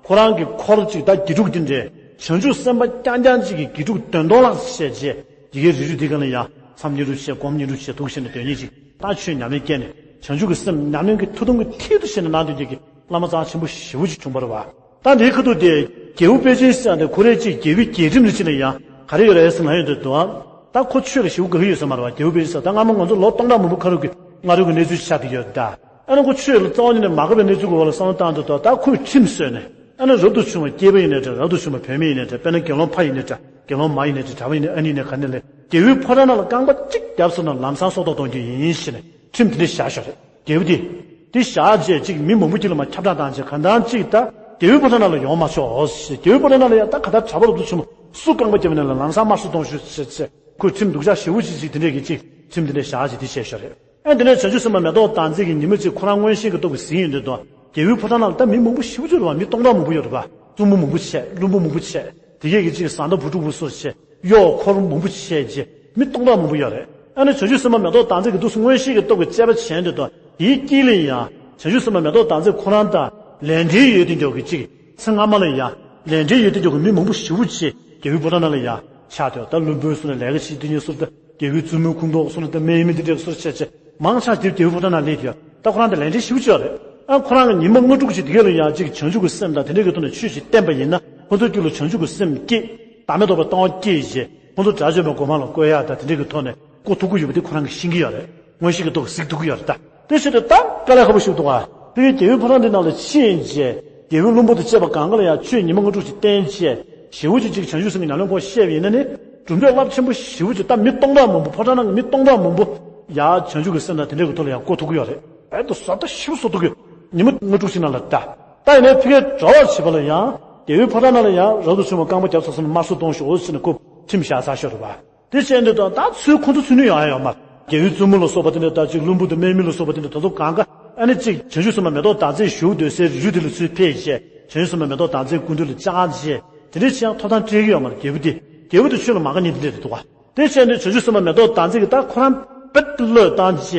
ཁོ་རང་གི་འཁོར་གཅིག་ད་དགེ་ཕྲུག་དེ་འདྲས་བྱང་ཆུབ་སེམས་དཔའ་རྐྱང་རྐྱང་གཅིག་གི་དགེ་ཕྲུག་དོན་སྟོང་ལ་བཤད་རྗེས་དེ་གའི་རི་ཁྲོད་དེ་ག་ལ་ཡ་མཚམས་བསྙེན་སྒྲུབ་བྱས་སྒོམ་བསྙེན་སྒྲུབ་བྱས་ཐུགས་བཞེས་ནས་དོན་གཉེར་ཅིག་ད་ཆོས་ཉམས་ལེན་བསྐྱལ་ནས་བྱང་ཆུབ་ཀྱི་སེམས་ཉམས་ལེན་གྱི་མཐུ་སྟོབས་ཀྱི་མཐིལ་དུ་བྱས་ནས་གནང་དོན་གྱི་བླ་མ་རྩ་ཆེན་པོ་ཞེ་པོ་ཅིག་བྱུང་བ་རེད་བ། ད་འདིའི་ཁ་ཐུག་དེ་རྒྱལ་བུ་དཔལ་ཆེན་ཟེར་ཡག་དེ་ཁོ་རའི་གཅིག་རྒྱལ་བུའི་རྒྱལ་ཁྲིམས་ལ་ཅིག་ལ་ཡང་ག་རེ་ཡོད་རེད་ཟེར་ན་ཡོད་འདུག་དོ། ད་ཁོ་ཆོས་ལ་ཞེ་པོ་དགའ་གི་ཡོད་ས་མ་རེད་བ། རྒྱལ་བུ་དཔལ་ཆེན་ཟེར་ད་སྔ་མོ་ང་ཚོ་ལོ་སྟོང་ཕྲག་མང་པོ་ཁ་རུ་གི་སྔ་རོལ་གྱི་གནས་ཚུལ་ཆགས་བསྡད་ཡོད་ད། ཨ་ནི་ཁོ་ཆོས་ལ་རྩ་བ་ཉིད་ནས་མ་དགའ་བའི་གནས་ཚུལ་གྱི་འོག་ལ་བསམ་བློ་བཏང་དུས་དོ། ད་ཁོས་ཁྲིམས་བཟོས་ནས་ཨ་ནི་རབ་ཏུ་བྱུང་བ་སྐྱེས་པ་ཡིན་ནའི་འདྲ། རབ་ཏུ་བྱུང་བ་བུད་མེད་ཡིན་ནའི་འདྲ། དཔེར་ན་དགེ་སློང་ཕ་ཡིན་ནའི་འདྲ། དགེ་སློང་མ་ཡིན་ནའི་འདྲ། གྲྭ་པ་ཡིན་ནའི་ཨ་ནི་ཡིན་ནའི་ག་ནས་ལས་རྒྱལ་བུའི་ཕོ་བྲང་ནང་ལ་རྐང་པ་གཅིག་བརྒྱབ་སོང་ན་ལམ་སང་སྲོག་ཐོག་གཏོང་རྒྱུ་ཡིན་ཞེས་ནས་ཁྲིམས་དེ་འདྲ་བཞག་ཤོག་རེད། རྒྱལ་བུ་དེ། དེ་བཞག་རྗེས་གཅིག་མི་མང་པོ་གཅིག་ལ་མར་ཁྱབ་བསྒྲགས་བཏང་རྗེས་གང་ལྟར་གཅིག་ད་རྒྱལ་བུའི་ཕོ་བྲང་ནང་ལ་ཡོང་མ་ཆོག་ཞེས། རྒྱལ་བུའི་ཕོ་བྲང་ནང་ལ་ཡང་ད་ག་ད་གྲྭ་པ་རབ་ཏུ་བྱུང་བ་སུ་རྐང་པ་བརྒྱབ་ནས་ལ་ལམ་སང་དམར་གསོད་གཏོང་ཤོག་ཞེས་ཟེར། ཁོས་ཁྲིམས་སྡུག་ཅག་ཞེ་པོ་ཅིག་ཅིག་དེ་འདྲས་ཀྱི་ཅིག་ཁྲིམས་དེ་འདྲས་བཞག་རྗེས་དེ་བྱས་ཤོག་རེད། ཨ་དེ་ནས་བྱང་ཆུབ་སེམས་དཔའ་མེ་ཏོག་ཟླ་མཛེས་ཀྱིས་ཉི་མ་གཅིག་ཁོ་རང་མངོན་ཤེས་ཀྱི་སྟོབས་ཀྱིས་གཟིགས་ཡོང་དུས་དོ། རྒྱལ་བུའི་ཕོ་བྲང་ནང་ལ་ད་མི་མང་པོ་ཞེ་པོ་ཅིག་ཡོད་རེད་བ། མི་སྟོང་ཕྲག་མང་པོ་ཡོད་རེད་བ། བཙུན་མོ་མང་པོ་བྱས། བློན་པོ་མང་པོ་བྱས། དེ་གས་ཀྱི་ཅིག་བཟའ་ཟླ་བུ་ཕྲུག་བུ་སོར་བྱས། གཡོག་འཁོར་མང་པོ་བྱས་རྗེས་མི་སྟོང་ཕྲག་མང་པོ་ཡོད་རེད། ཨ་ནི་བྱང་ཆུབ་སེམས་དཔའ་མེ་ཏོག་ཟླ་མཛེས་ཀྱིས་འདུག་སེ་མངོན་ཤེས་ཀྱི་སྟོབས་ཀྱིས་དཔྱད་པ་བྱས་དུས་དོ། དེའི་དཀྱིལ་ལ་ཡང་བྱང་ཆུབ་སེམས་དཔའ་མེ་ཏོག་ཟླ་མཛེས་ཁོ་རང་དང་ལས་འབྲེལ་ཡོད་དེ་འཇོག་གི་ཅིག་ཚེ་སྔ་མ་ལ་ཡང་ལས་འབྲེལ་ཡོད་དེ་འཇོག་གི་མི་མང་པོ་ཞེ་པོ་ཅིག་རྒྱལ་བུའི་ཕོ་བྲང་ནང་ལ་ཡང་ཆགས་དུས། ད་བློན་པོའི་སོ་ན་ལས་ཀ་བྱེད་དེ་ཉིད་སོ་ད། རྒྱལ་བུའི་བཙུན་མོའི་ཁོངས་གཏོགས་སོ་ན་ད་སྨན་མི་དེ་འདྲས་སོར་བྱས་བྱས་མང་ཆ་དེ་རྒྱལ་བུ་ཕོ་བྲང་ནང་སླེབས་དུས། ད་ཁོ་རང་དེ་ལས་འབྲེལ་ཞེ་པོ་ཅིག་ཡོད་རེད། ཨ་ཁོ་རང་གི་ཉི་མ་ལྔ་དྲུག་ཅིག་དེ་གས་ལ་ཡང་ཅིག་བྱང་ཆུབ་ཀྱི་སེམས་དང་དེ་འདྲས་ཀྱི་ཐོག་ནས་ཆོས་ཤིག་བསྟན་པ་ཡིན་ན་ཁོ་ཚོའི་རྒྱུད་ལ་བྱང་ཆུབ་ཀྱི་སེམས་སྐྱེས། བདག་མེད་རྟོགས་པའི་ལྟ་བ་སྐྱེས་རྗེས་ཁོ་ཚོ་དགྲ་བཅོམ་པའི་གོ་འཕང་ལ་བཀོད་ཡག་དང་དེ་འདྲས་ཀྱི་ཐོག་ནས་བཀོད་ཐུབ་ཀྱི་ཡོད་པ་དེ་ཁོ་རང་གིས་ཤེས་ཀྱི་ཡོད་རེད། མངོན་ཤེས་ཀྱི་སྟོབས་ཀྱིས་གཟིགས་ཐུབ་ཀྱི་ཡོད་རེད་ད། དེ་བྱས་ཏེ་ད་དཀའ་ལས་ཁག་པོ་ཞིག་འདུག་ག་དེ་གའི་རྒྱལ་བུའི་ཕོ་བྲང་འདི་ནང་ལ་ཕྱིན་རྗེས་རྒྱལ་བུའི་བློན་པོ་དང་བཅས་པ་གང་ག་ལ་ཡང་ཆོས་ཉི་མ་ལྔ་དྲུག་ཅིག་བསྟན་རྗེས་ཞེ་པོ་ཅིག་ཅིག་བྱང་ཆུབ་སེམས་ཀྱི་ཉམས་ལེན་སྐོར་བཤད་པ་ཡིན་ན་ནི་གྲུབ་འབྲས་རླབས་ཆེན་པོ་ཞེ་པོ་ཅིག་ད་མི་སྟོང་ཕྲག་མང་པོ་ཕོ་བྲང་ནང་གི་མི་སྟོང་ཕྲག་མང་པོ་ཡ་བྱང་ཆུབ་ཀྱི་སེམས་དང་དེ་འདྲའི་གི་ཐོག་ལ་ཡང་བཀོད་ཐུབ་ཀྱི་ཡོད་རེད། ཨེ་ད་བཟོ་ལྟ་ཞིབ་བཟོ་ཐུབ་ཀྱི་ཉི་མ་ལྔ་དྲུག་ཅིག་ནང་ལ་ད། ད་ཡིན་ནའི་ཕ་གིའི་གྲྭ་པ་བྱེད་པ་ལ་ཡང་རྒྱལ་བུའི་ཕོ་བྲང་ནང་ལ་ཡང་རབ་ཏུ་བྱུང་བ་རྐང་པ་བརྒྱབ་ཚར་སོང་ན་དམར་གསོད་གཏོང་ཤོག་འོ་ཟེར་ནས་ཁོ་ཁྲིམས་བཞག་ཚར་ཤོག་རེད་པ། དེ་བྱས་འདི་དང་ད་ཚུལ་ཁོ་ཚོ་ཚུལ་ནི་ཡོང་ཡ་ཡོད་མ་རེད། རྒྱལ་བུའི་བཙུན་མོ་ལ་སོགས་པ་དེ་འདྲ་ད་ཅིག་བློན་པོ་དང་སྨན་མི་ལ་སོགས་པ་དེ་འདྲ་དེ་ཚོ་གང་ག་ཨ་ནི་ཅིག་བྱང་ཆུབ་སེམས་དཔའ་མེ་ཏོག་ཟླ་མཛེས་བཞུགས་སྡོད་སའི་རི་རུ་དེ་ལ་ཚུར་ཕེབས་བྱས་བྱང་ཆུབ་སེམས་དཔའ་མེ་ཏོག་ཟླ་མཛེས་སྐུ་མདུན་ལ་བཅར་བྱས་དེ་འདྲ་བྱས་ཡང་ཐོབ་ཐང་སྤྲད་ཀྱི་ཡོད་མ་རེད། རྒྱལ་བུ་དེ་རྒྱལ་བུ་དེ་ཆོས་ལ་མ་དགའ་མཁན་དེ་འདྲ་རེད་འདུག་ག་དེ་བྱས་འདི་བྱང་ཆུབ་སེམས་དཔའ་མེ་ཏོག་ཟླ་མཛེས་ཀྱིས་ད་ཁོ་རང་དཔེ་བློས་བཏང་བྱས་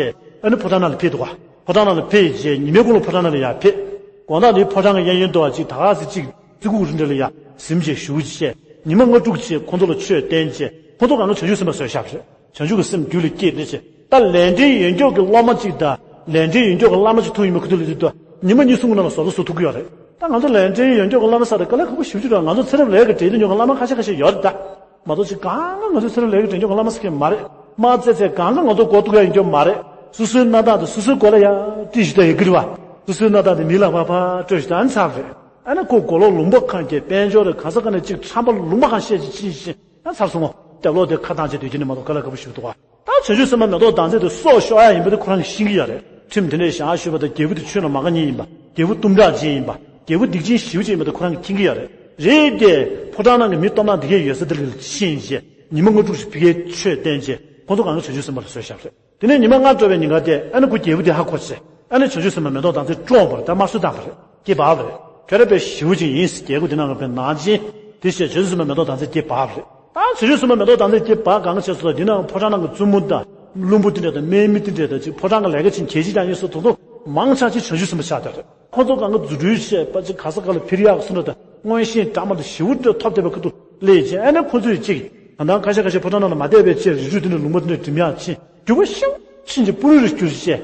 ཨ་ནི་ཕོ་བྲང་ནང་ལ་ཕེབས་འདུག་ག་ཕོ་བྲང་ནང་ལ་ཕེབས་བྱས་ཉི་མའི་གུང་ལ་ཕོ་བྲང་ནང་ལ་ཡར་ཕེབས། དགོང་དག་འདི་ཕོ་བྲང་གི་གཡས་གཡོན་དུ་བ་ཅིག་ད་ག་སེ་ཅིག་བརྩི་བཀུར་རིན་འདྲ་ལ་ཡ་ཟིན་བྱས་བཞུགས་བྱས་ཉི་མ་ལྔ་དྲུག་བྱས་ཁོང་ཚོ་ལ་ཆོས་བསྟན་བྱས་ཁོང་ཚོ་གང་ག་བྱང་ཆུབ་སེམས་དཔའ་བཟོས་བཞག་པ་རེད། བྱང་ཆུབ་ཀྱི་སེམས་རྒྱུད་ལ་སྐྱེས་ཏེ་བྱས་ད་ལས་འབྲེལ་ཡོད་མགྱོགས་ཀྱི་སློབ་མ་ཅིག་དང་ལས་འབྲེལ་ཡོད་མགྱོགས་ཀྱི་བླ་མ་ཅིག་ཐུག་ཡིན་པའི་ཁུ་ཐུག་ལ་དུས་དུ་ཉི་མ་གཉིས་གསུམ་གྱི་ནང་ལ་བཟོ་ལྟ་བཟོ་ཐུབ་ཀྱི་ཡོད་རེད། ད་ང་ཚོ་ལས་འབྲེལ་ཡོད་མགྱོགས་ཀྱི་བླ་མ་ཟེར་དེ་དཀའ་ལས་ཁག་པོ་ཞེ་པོ་ཅིག་རེད། ང་ཚོ་ཚེ་རབས་ལས་ཀྱི་འབྲེལ་ཡོད་མགྱོགས་ཀྱི་བླ་མ་ཁ་ཤས་ཁ་ཤས་ཡོད་རེད་ད། མ་གཏོགས་ཅིག་གང་ག་ང་ཚོ་ཚེ་རབས་ལས་ཀྱི་འབྲེལ་ཡོད་མགྱོགས་ཀྱི་བླ་མ་ཟེར་མཁན་མ་རེད། མ་ཚད་ཚད་གང་ག་ང་ཚོ་མགོ་གཏུག་ཡ་ཡོད་མགྱོགས་མ་རེད། སོ་སོའི་གནས་སྟངས་དང་སོ་སོའི་མགོ་ལ་ཡ་ཏི་ཞིག་ད་ཡི་གི་རེད་བ། སོ་སོའི་གནས་སྟངས་དེ་མི་ལ་ཕར་ཕར་སྤྲོད་ཞིག་ད་ནི་ཚར་རེད། ཨ་ནི་ཁོ་མགོ་ལོག་ལུང་པ་གང་གི་དཔལ་འབྱོར་རེད། གང་ས་གང་ནས་ཅིག་ཁྲམ་པ་ལུང་པ་གང་བཤད་ཅིག་ཅིག་ཅིག་ཡང་ཚར་སོང་ངོ་། རྒྱབ་ལོག་དེ་ཁ་བཏང་བྱས་སྡོད་ཀྱི་ནི་མ་གཏོགས་དཀའ་ལས་ཁག་པོ་ཞིག་འདུག་བ། ད་བྱང་ཆུབ་སེམས་དཔའ་མེ་ཏོག་ཟླ་མཛེས་དེ་སྲོག་ཤོར་ཡ་ཡིན་པ་དེ་ཁོ་རང་གིས་ཤེས་ཀྱི་ཡོད་རེད། ཁྲིམས་དེ་འདྲས་བཞག་ཞུས་པ་དང་རྒྱལ་བུ་དེ་ཆོས་ལ་མ་དགའ་མཁན་ཡིན་པ། རྒྱལ་བུ་གཏུམ་དྲག་ཅན་ཡིན་པ། རྒྱལ་བུ་སྡིག་ཅན་ཞེ་པོ་ཅིག་ཡིན་པ་དེ་ཁོ་རང་གིས་མཁྱེན་གྱི་ཡོད་རེད། རེད་དེ། ཕོ་བྲང་ནང་གི་མི་སྟོང་ཕྲག་འདི་གས་ཡོད་ས་འདི་ལ་ཕྱིན་རྗེས་ཉི་མ་ལྔ་དྲུག་ཅིག་ཕ་གིའི་ཆོས་བསྟན་རྗེས་ཁོ་ཚོ་གང་ག་བྱང་ཆུབ་སེམས་དཔའ་ལ་བཟོས་བཞག་པ་རེད། དེ་ནས་ཉི་མ་ལྔ་འགྲོ་བའི་ཉིན་ཀ་དེ་ཨ་ནི་ཁོ་རྒྱལ་བུ་དེ་ཧ་གོ་བྱས། ཨ་ནི་བྱང་ཆུབ་སེམས་དཔའ་མེ་ཏོག་ཟླ་མཛེས་བཀྲོངས་པ་རེད། ད་དམར་གསོད་བཏང་པ་རེད། སྐྱེས་པ་རེད། ཁྱོད་ར་དཔེ་ཞེ་པོ་ཅིག་ཡིན། རྒྱལ་པོ་དེ་ནང་གི་དཔེ་ནག་ཅན། དེ་བཞིན་བྱང་ཆུབ་སེམས་དཔའ་མེ་ཏོག་ཟླ་མཛེས་སྐྱེས་པ་རེད། ད་བྱང་ཆུབ་སེམས་དཔའ་མེ་ཏོག་ཟླ་མཛེས་སྐྱེས་པ་གང་ག་བྱས་སོང་ལ་དེ་ནང་ཕོ་བྲང་ནང་གི་བཙུན་མོ་དང་བློན་པོ་དེ་འདྲ་དང་སྨན་མི་དེ་འདྲ་དང་ཅིག་ཕོ་བྲང་གི་ལས་ཀ་བྱེད་མཁན་གྱི་ཅང་ཡིན་སོགས་དེ་ཚོ་མང་ཆ་ཅིག་བྱང་ཆུབ་སེམས་དཔའ་ཆགས་བསྡད་རེད། ཁོ་ཚོ་གང་ག་རྫུ་འཕྲུལ་བཤད་པ་ཅིག་ག་ས་ག་ལ་འཕུར་ཡག་སོང་འདྲ་དང་མངོན་ཤེས་འདྲ་མ་དང་ཞེ་པོ་འདྲ་ཐོབ་བསྡད་པའི་ཁུ་ཐུག་སླེབས་རྗེས་ཨ་ནི་ཁོ་ཚོས་ཅིག་གང་ལྟར་ཁ་ཤས་ཁ་ཤས་ཕོ་བྲང་ནང་ལ་མ་བསྡད་པའི་ཕྱིར་རི་ཁྲོད་དེ་འདྲ་ལུང་པ་དེ་འདྲ་འགྲིམ་ཡག་ཕྱིན། རྒྱུ་བ་ཤིང་ཕྱིན་གྱི་སྤུ་རིས་རུ་གྱུར་བྱས་དེ་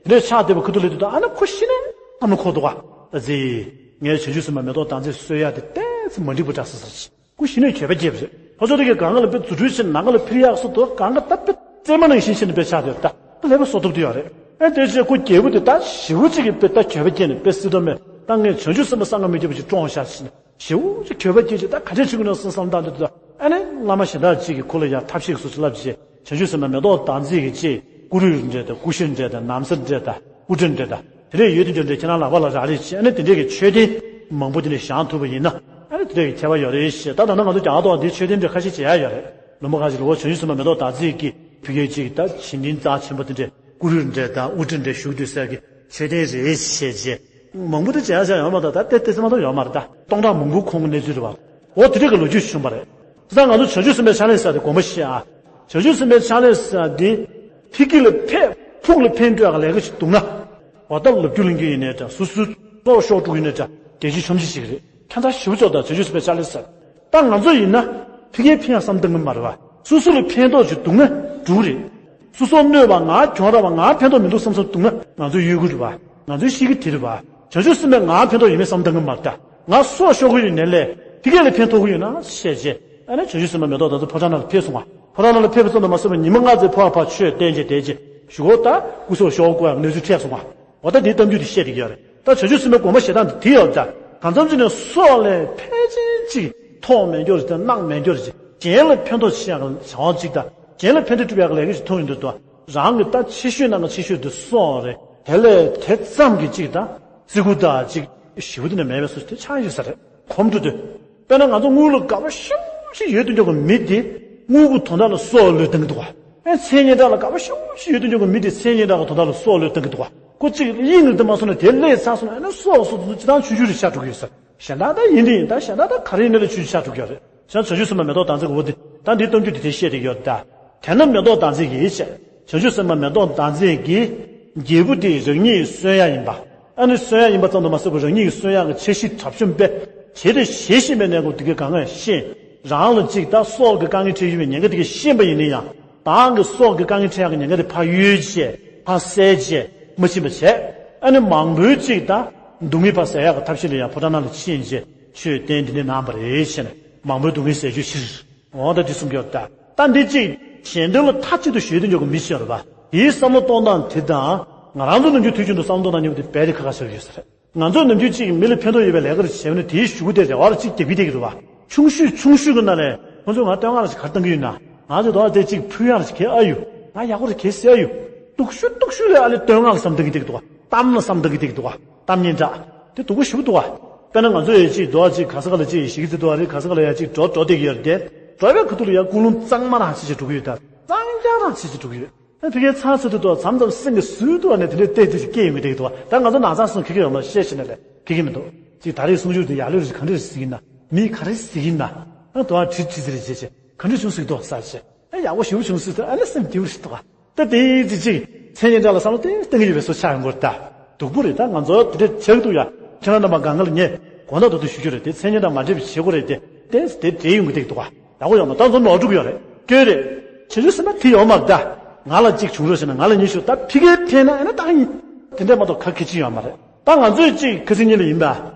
འདྲ་ཆགས་བསྡད་པའི་ཁུ་ཐུག་སླེབས་དུས་ད་ཨ་ནི་ཁོ་ཤི་ནས་ཨ་མ་ཁོ་འདུག་ག་ཨ་ཙི། ངས་བྱང་ཆུབ་སེམས་དཔའ་མེ་ཏོག་ཟླ་མཛེས་གསོད་ཡག་དེ་ཏོག་ཙམ་མ་འགྲིག་པ་འདྲ་སོང་ཟེར། སྐུ་གཞི་ནས་གྱོད་པ་སྐྱེས་པ་རེད། ལྷོ་ཕྱོགས་དེ་གའི་གངས་ལ་དཔེ་རྫུ་འཕྲུལ་ཆེ་ནང་ལ་འཕུར་ཡག་སོ་དོ་གངས་ཀ་ད་དཔེ་རྩེད་མ་ནང་བཞིན་བྱས་ནས་དཔེ་ཆགས་དེ་ད་ཀླད་པ་སོ་ཐུབ་དེ་ཡོད་རེད། ཨེ་དེ་ཕྱིར་ཁོ་རྒྱལ་པོ་དེ་ད་ཞེ་པོ་ཅིག་གི་དཔེ་ད་གྱོད་པ་སྐྱེས་ནས་དཔེ་སྲིད་དོ་མེད་ད་ངས་བྱང་ཆུབ་སེམས་དཔའ་བསམ་གྱིས་མི་ཁྱབ་པ་ཅིག་བཀྲོངས་ཤག་ཟེར་ནས་ཞེ་པོ་ཅིག་གྱོད་པ་སྐྱེས་ཅིག་ད་ག་འདྲས་བྱེད་དགོས་ན་བསམ་བསམ་བཏང་དུས་ད་ཨ་ནི་བླ་མ་གཞན་དག་ཅིག་གིས་ཁོ་ལ་ཡང་ཐབས་ཤེས་སུ་ཅིག་བསླབ་བྱས་བྱང་ཆུབ་སེམས་དཔའ་མེ་ཏོག་དར་ཚིལ་གྱི་ཅིག་ཀུ་རུ་འདྲ་དང་ཀུ་ཤུ་འདྲ་དང་ན་བཟའ་འདྲ་དང་དབུ་སྐྲ་འདྲ་དང་དེ་འདྲས་ཡོད་དུས་འདྲ་འདྲ་ཁྱེད་རང་ལག་པ་ལ་རག་ལས་བྱས་ཨ་ནི་དེ་འདྲས་ཀྱི་མཆོད་རྟེན་མང་པོ་དེ་འདྲས་བཞེངས་ཐུབ་པ་ཡིན་ན་ཨ་ནི་དེ་འདྲས་ཀྱི་ཁྱད་པར་ཡོད་རེད་ཞེས། ད་ད་ནང་ང་ཚོ་རྒྱ་གར་ཐོག་འདི་མཆོད་རྟེན་འདྲ་ཁ་ཤས་མཇལ་ཡག་ཡོད་རེད། ལུང་པ་ཁ་ཤས་ལ་འོ་བྱང་ཆུབ་སེམས་དཔའ་མེ་ཏོག་དར་ཚིལ་གྱི་ཕ་གིའི་ཅིག་ད་བྱིན་རྟེན་རྩ་ཆེན་པོ་དེ་འདྲས་ཀུ་རུ་འདྲ་དང་དབུ་སྐྲ་འདྲ་བཞུགས་འདུག་ཟེར་གྱི་མཆོད་རྟེན་རེད་ཞེས་བྱས། མང་པོ་དེ་མཇལ་ཡག་མཇལ་ཡོད་མ་གཏོགས་ད་ལྟའི་ལྟ་ཚུལ་མ་གཏོགས་ཡོད་མ་རེད་ད། སྟོང་ཕྲག་མང་པོ་ཁོང་གི་གནས་ཚུལ་རེད་བ། འོ་དེ་འདྲ་གི་ལོ་རྒྱུས་བྱུང་བ་རེད། ད་ང་ཚོ་བྱང་ཆུབ་སེམས་དཔའི་ཕྱག་ལེན་ཟེར་དེ་དགོངས་པ་བཞེས་ཨ། བྱང་ཆུབ་སེམས་དཔའི་ཕྱག་ལེན་ཟེར་དེ་ཕ་གི་ལ་ཕན་ཕུགས་ལ་ཕན་ཐོགས་ཡག་ལས་ཀ་ཞིག་འདུག་ན། འོ་ད་ལབ་རྒྱུ་ལེན་རྒྱུ་ཡིན་ནའི་འདྲ་སོ་སོའི་སྲོག་ཤོར་འགྲོ་གི་ཡིན་ནའི་འདྲ་བདེ་སྐྱིད་ཆོམ་ཆེ་ཞིག་རེད། ཕན་ཐོགས་ཞེ་པོ་ཅིག་ད་བྱང་ཆུབ་སེམས་དཔའི་ཕྱག་ལེན་ཟེར། ད་ང་ཚོ་ཡིན་ན་ཕ་གིར་ཕན་ཡག་བསམ་བཏང་གི་མ་རེད་བ། སོ་སོ་ལ་ཕན་ཐོགས་ཅིག་འདུག་ན་འགྲིག་རེད། སོ་སོར་གནོད་པ་ང་གྱོང་རག་པ་ང་ཕན་ཐོགས་མི་འདུག་བསམ་བསམ་འདུག་ན་ང་ཚོའི་གཡོ་འགུལ་རེད་བ། ང་ཚོའི་གཤིས་ཀ་དེ་རེད་བ། བྱང་ཆུབ་སེམས་དཔས་ང་ཕན་ཐོགས་ཡོད་མེད་བསམ་བཏང་གི་མ་རེད་ད། ང་སྲོག་ཤོར་གི་ཡོད་ནའི་ལས་ཕ་གི་ལ་ཕན་ཐོགས་གི་ཡོད་ན་བཤད་རྗེས་ཨ་ནི་བྱང་ཆུབ་སེམས་དཔའ་མེ་ཏོག་དར་ཚིལ་ཕོ་བྲང་ནང་ལ་ཕེབས་སོང་བ། ཕོ་བྲང་ནང་ལ་ཕེབས་པ་ཙམ་དུ་མ་ཟད་པར་ཉི་མ་ལྔ་ཙམ་ཕོ་བ་ཕར་མཆོད་རྟེན་བཅས་བསྡད་རྗེས་གཞུག་གུ་ད་སྐུ་སྲོག་ཤོར་དགོས་ཡག་གནས་ཚུལ་འཕྲད་སོང་བ། འོ་ད་འདིའི་གཏམ་རྒྱུད་འདི་བཤད་བསྡད་ཀྱི་ཡོད་རེད། ད་བྱང་ཆུབ་སེམས་དཔའི་དགོངས་པ་བཞེས་སྟངས་འདི་དེ་ཡོད་ད། གང་འཚམ་ཅིག་ནས་སྲོག་ལས་ཕལ་ཆེར་ཅིག་ཐོགས་མེད་སྐྱོར་ཅིག་དང་གནང་མེད་སྐྱོར་ཅིག་གཞན་ལ་ཕན་ཐོགས་ཆེ་ཡག་གི་བྱ་བ་ཅིག་དང་གཞན་ལ་ཕན་བདེ་སྒྲུབ་ཡག་གི་ལས་ཀ་ཅིག་མཐོང་ཡོང་དུས་དང་རང་གི་ད་ཆེ་ཤོས་ནང་གི་ཆེ་ཤོས་དེ་སྲོག་རེད། དེ་ལས་དེ་ཙམ་གྱི་ཅིག་དང་བརྩི་བཀུར་དང་ཅིག་ཞེ་པོ་དེ་ནས་མེད་པའི་བཟོ་ཞིག་དེ་ཆགས་ཡོད་ས་རེད། གོམས་འགྲོ་དུས། དཔེར་ན་ང་ཚོ་དངུལ་ལ་དགའ་པོ་ཞེ་པོ་ཞིག་ཡོད་དུས་ཀྱང་མི་དེ་དངུལ་གྱི་དོན་དག་ལ་སྲོག་བློས་གཏོང་གི་འདུག་ག་ཨེ་མཚན་སྙན་གྲགས་ལ་དགའ་པོ་ཞེ་པོ་ཞིག་ཡོད་དུས་ཀྱང་མི་དེ་མཚན་སྙན་གྲགས་ཀྱི་དོན་དག་ལ་སྲོག་བློས་གཏོང་གི་འདུག་ག་ཁོ་གཅིག་དབྱིངས་ལ་དེ་མ་སོང་ན་དེ་ལས་ཚར་སོང་ན་ཨ་ནི་སྲོག་སོགས་དེ་ཚོ་ཅི་ཐང་ཆུང་ཆུང་རེ་ཆགས་འགྲོ་གི་ཡོད་ས་རེད། གཞན་དག་ད་ཡིན་དེ་ཡིན་ད་གཞན་དག་ད་ག་རེ་ཡིན་ནའི་ལས་ཆུང་ཆུང་ཆགས་འགྲོ་གི་ཡོད་རེད། བྱང་ཆུབ་སེམས་དཔའ་མེ་ཏོག་དར་ཚིལ་གྱི་འོ་དེ་ད་འདིའི་གཏམ་རྒྱུད་དེ་དེ་བཤད་བསྡད་ཀྱི་ཡོད་རེད་ད། དེས་ན་མེ་ཏོག་དར་ཚིལ་གྱིས་བྱས། བྱང་ཆུབ་སེམས་དཔའ་མེ་ཏོག་དར་ཚིལ་གྱིས། རྒྱལ་བུ་དེ་རང་ཉིད་གསོན་ཡག་ཡིན་པ། ཨ་ནི་གསོན་ཡག་ཡིན་པ་ཙམ་དུ་མ་ཟད་པར་རང་ཉིད་ཀྱི་གསོན་ཡག་གི་འཆར་གཞི་གྲབས་གཤོམ་སྤེལ། བྱེད་དེ་བྱེད་བཞིན་པའི་གནས་སྐབས་དེ་གའི་གང་ག་ཤེས། རང་ལ་གཅིག་ད་སྲོག་གི་དཀའ་ངལ་འཕྲད་ཀྱི་ཡོད་པའི་ཉེན་ཁ་དེ་གའི་ཤེས་པ་ཡིན་ན་ཡང་། རང་གི་སྲོག་གི་དཀའ་ངལ་འཕྲད་ཡག་གི་ཉེན་ཁ་དེ་ཕར་གཡོལ་བྱས་ཕར་བསལ་བྱས་མ་ཕྱིན་པ་བྱས། ཨ་ནི་མང་པོའི་གཅིག་ད་སྡུག་བསྔལ་ཕར་སེལ་ཡག་གི་ཐབས་ཤེས་ལ་ཡང་ཕོ་བྲང་ནང་ལ་ཕྱིན་བྱས་མཆོད་རྟེན་འདི་འདྲ་གནང་བ་རེད་ཟེར་ནས་མང་པོའི་སྡུག་བསྔལ་སེལ་རྒྱུའི་ཕྱིར། འོ་ད་འདི་གསུང་གི་ཡོད་ད། ད་འདི་གཅིག་གཞན་དོན་ལ་མཐའ་གཅིག་ཏུ་གཞོལ་དུ་འཇུག་གི་མི་ཤེས་རེད་པ། དེའི་བསམ་བློ་གཏོང་སྟངས་དེ་དང་ང་རང་ཚོ་ནམ་རྒྱུན་དུས་རྒྱུན་དུ་བསམ་བློ་གཏོང་སྟངས་གཉིས་པོ་དེ་རྦད་དེ་ཁ་ཁ་ཆགས་ཡོད་ས་རེད། ང་ཚོས་ནམ་རྒྱུན་གཅིག་མི་ལ་ཕན་ཐོགས་ཡོད་པའི་ལས་ཀ་རེ་བྱས་ན་དེའི་གཞུག་གུ་དེ་རེ་བ་རེ་གཅིག་རྒྱག་གི་བསྡད་ཀྱི་རེད་པ། ཆུང་ཤོས་ཆུང་ཤོས་ཀྱི་ནང་ནས་ཁོ་ཚོས་ང་སྟོན་ཁ་རེ་ཞིག་ག་རེ་གཏང་གི་ཡོད་ན། ང་ཚོས་དོ་བ་དེ་གཅིག་ཕུལ་ཡག་རེ་ཞིག་གལ་ཨ་ཡོད། ང་ཡག་པོ་རེ་གལ་སྲིད་ཨ་ཡོད། སྡུག་ཤོས་སྡུག་ཤོས་ལས་ཨ་ལས་སྟོན་ཁ་ལ་བསམ་གཏང་གི་བསྡད་ཀྱི་འདུག་པ། གཏམ་ལ་བསམ་གཏང་གི་བསྡད་ཀྱི་འདུག་པ། གཏམ་སྙན་གྲགས། དེ་སྡུག་པོ་ཞེ་པོ་འདུག་ག་དཔེར་ན་ང་ཚོ་ཡ་གཅིག་འདུག་ག་གཅིག་ག་ས་ག་ལ་གཅིག་གཞིས་ཀ་རྩེ་འདུག་ག་རེད། ག་ས་ག་ལ་ཡ་གཅིག་འགྲོ་འགྲོ་བསྡད་ཀྱི་ཡོད་རེད་དེ། འགྲོ་བའི་ཁ་ཐུག་ལ་ཡ་ཀུན་སློང་གཙང་མ་རང་བྱེད་བྱེད་འགྲོ་གི་ཡོད་ད། གཙང་རྐྱང་རང་བྱེད་བྱེད་འགྲོ་གི་ཡོད། ཨ་ཕ་གིའི་ཚང་ཚོ་དེ་དུ་མཚམས་མཚམས་སེམས་ཀྱི་ཟུར་དུ་ནས་དེ་འདྲའི་ལྟས་དེ་ཞིག་སྐྱེ་ཡོང་གི་འདུག་ག་ད་ང་ཚོ་ནང་ཚང་སོང་ཁེ་གི་ཡོང་ལ་བཤད་ཤེས་ན་ལས་ཁེ་གི་མི་འདུག་ཅིག་ད་རེས་གསུང་ཆོས་དེ་ཡག་ལོས་རེད། ག་འདྲ་རེད་ཟེར་གི་ཡིན་ན། མིས་ག་རེ་ཟེར་གི་ཡིན་ན། ཨ་དུ་བ་བྲིས་བྲིས་ཟེར་རེད་བྱེད་བྱེད། ག་འདྲ་བྱུང་ཟེར་གི་འདུག་ས་བྱེད། ཨ་ཡག་པོ་ཞེ་པོ་བྱུང་ཟེར་དུ་ཨ་ནི་སེམས་སྐྱིད་པོ་ཞིག་འདུག་ག་ད་དེ་ཅིག་ཅིག་མཚན་སྙན་གྲགས་ལ་བསམ་བློ་ཏོག་ཙམ་གཏོང་གི་ཡོད་པའི་བཟོ་ཆགས་ཡོང་གི་རེད་ད། སྡུག་པོ་རེད་ད། ང་ཚོ་དེ་འདྲ་བྱེད་ཀྱི་འདུག་ཡ། ཁྱེད་རང་རྣམ་པ་སྒང་ག་ལ་ངས་དགོངས་དག་ཏོག་ཏོ་ཞུ་རྒྱུ་རེད་དེ། མཚན་སྙན་གྲགས་མ་འདྲེས་པ་བྱེད་དགོས་རེད་དེ། དེ་དེ་འདྲེས་ཡོང་གི་བསྡད་ཀྱི་འདུག་ག་ཡག་པོ་ཡོད་མ་རེད། ད་ཚོ་ནོར་འཁྲུལ་ཡོད་རེད། སྐྱོན་རེད། བྱེད་རྒྱུ་སེམས་པ་དེ་ཡོད་མ་རེད་ད། ང་ལ་གཅིག་བྱུང་རོགས་བྱས་ན་ང་ལ་གཉིས་བྱུང་། ད་ཕ་གིར་ཕན་ན་ཨེ་ན་ད་ཡིན། དེ་འདྲས་མ་གཏོགས་ག་གེ་ཅི་ཡོད་མ་རེད། ད་ང་ཚོས་གཅིག་ཁ་སང་ཉིན་ལ་ཡིན་པ།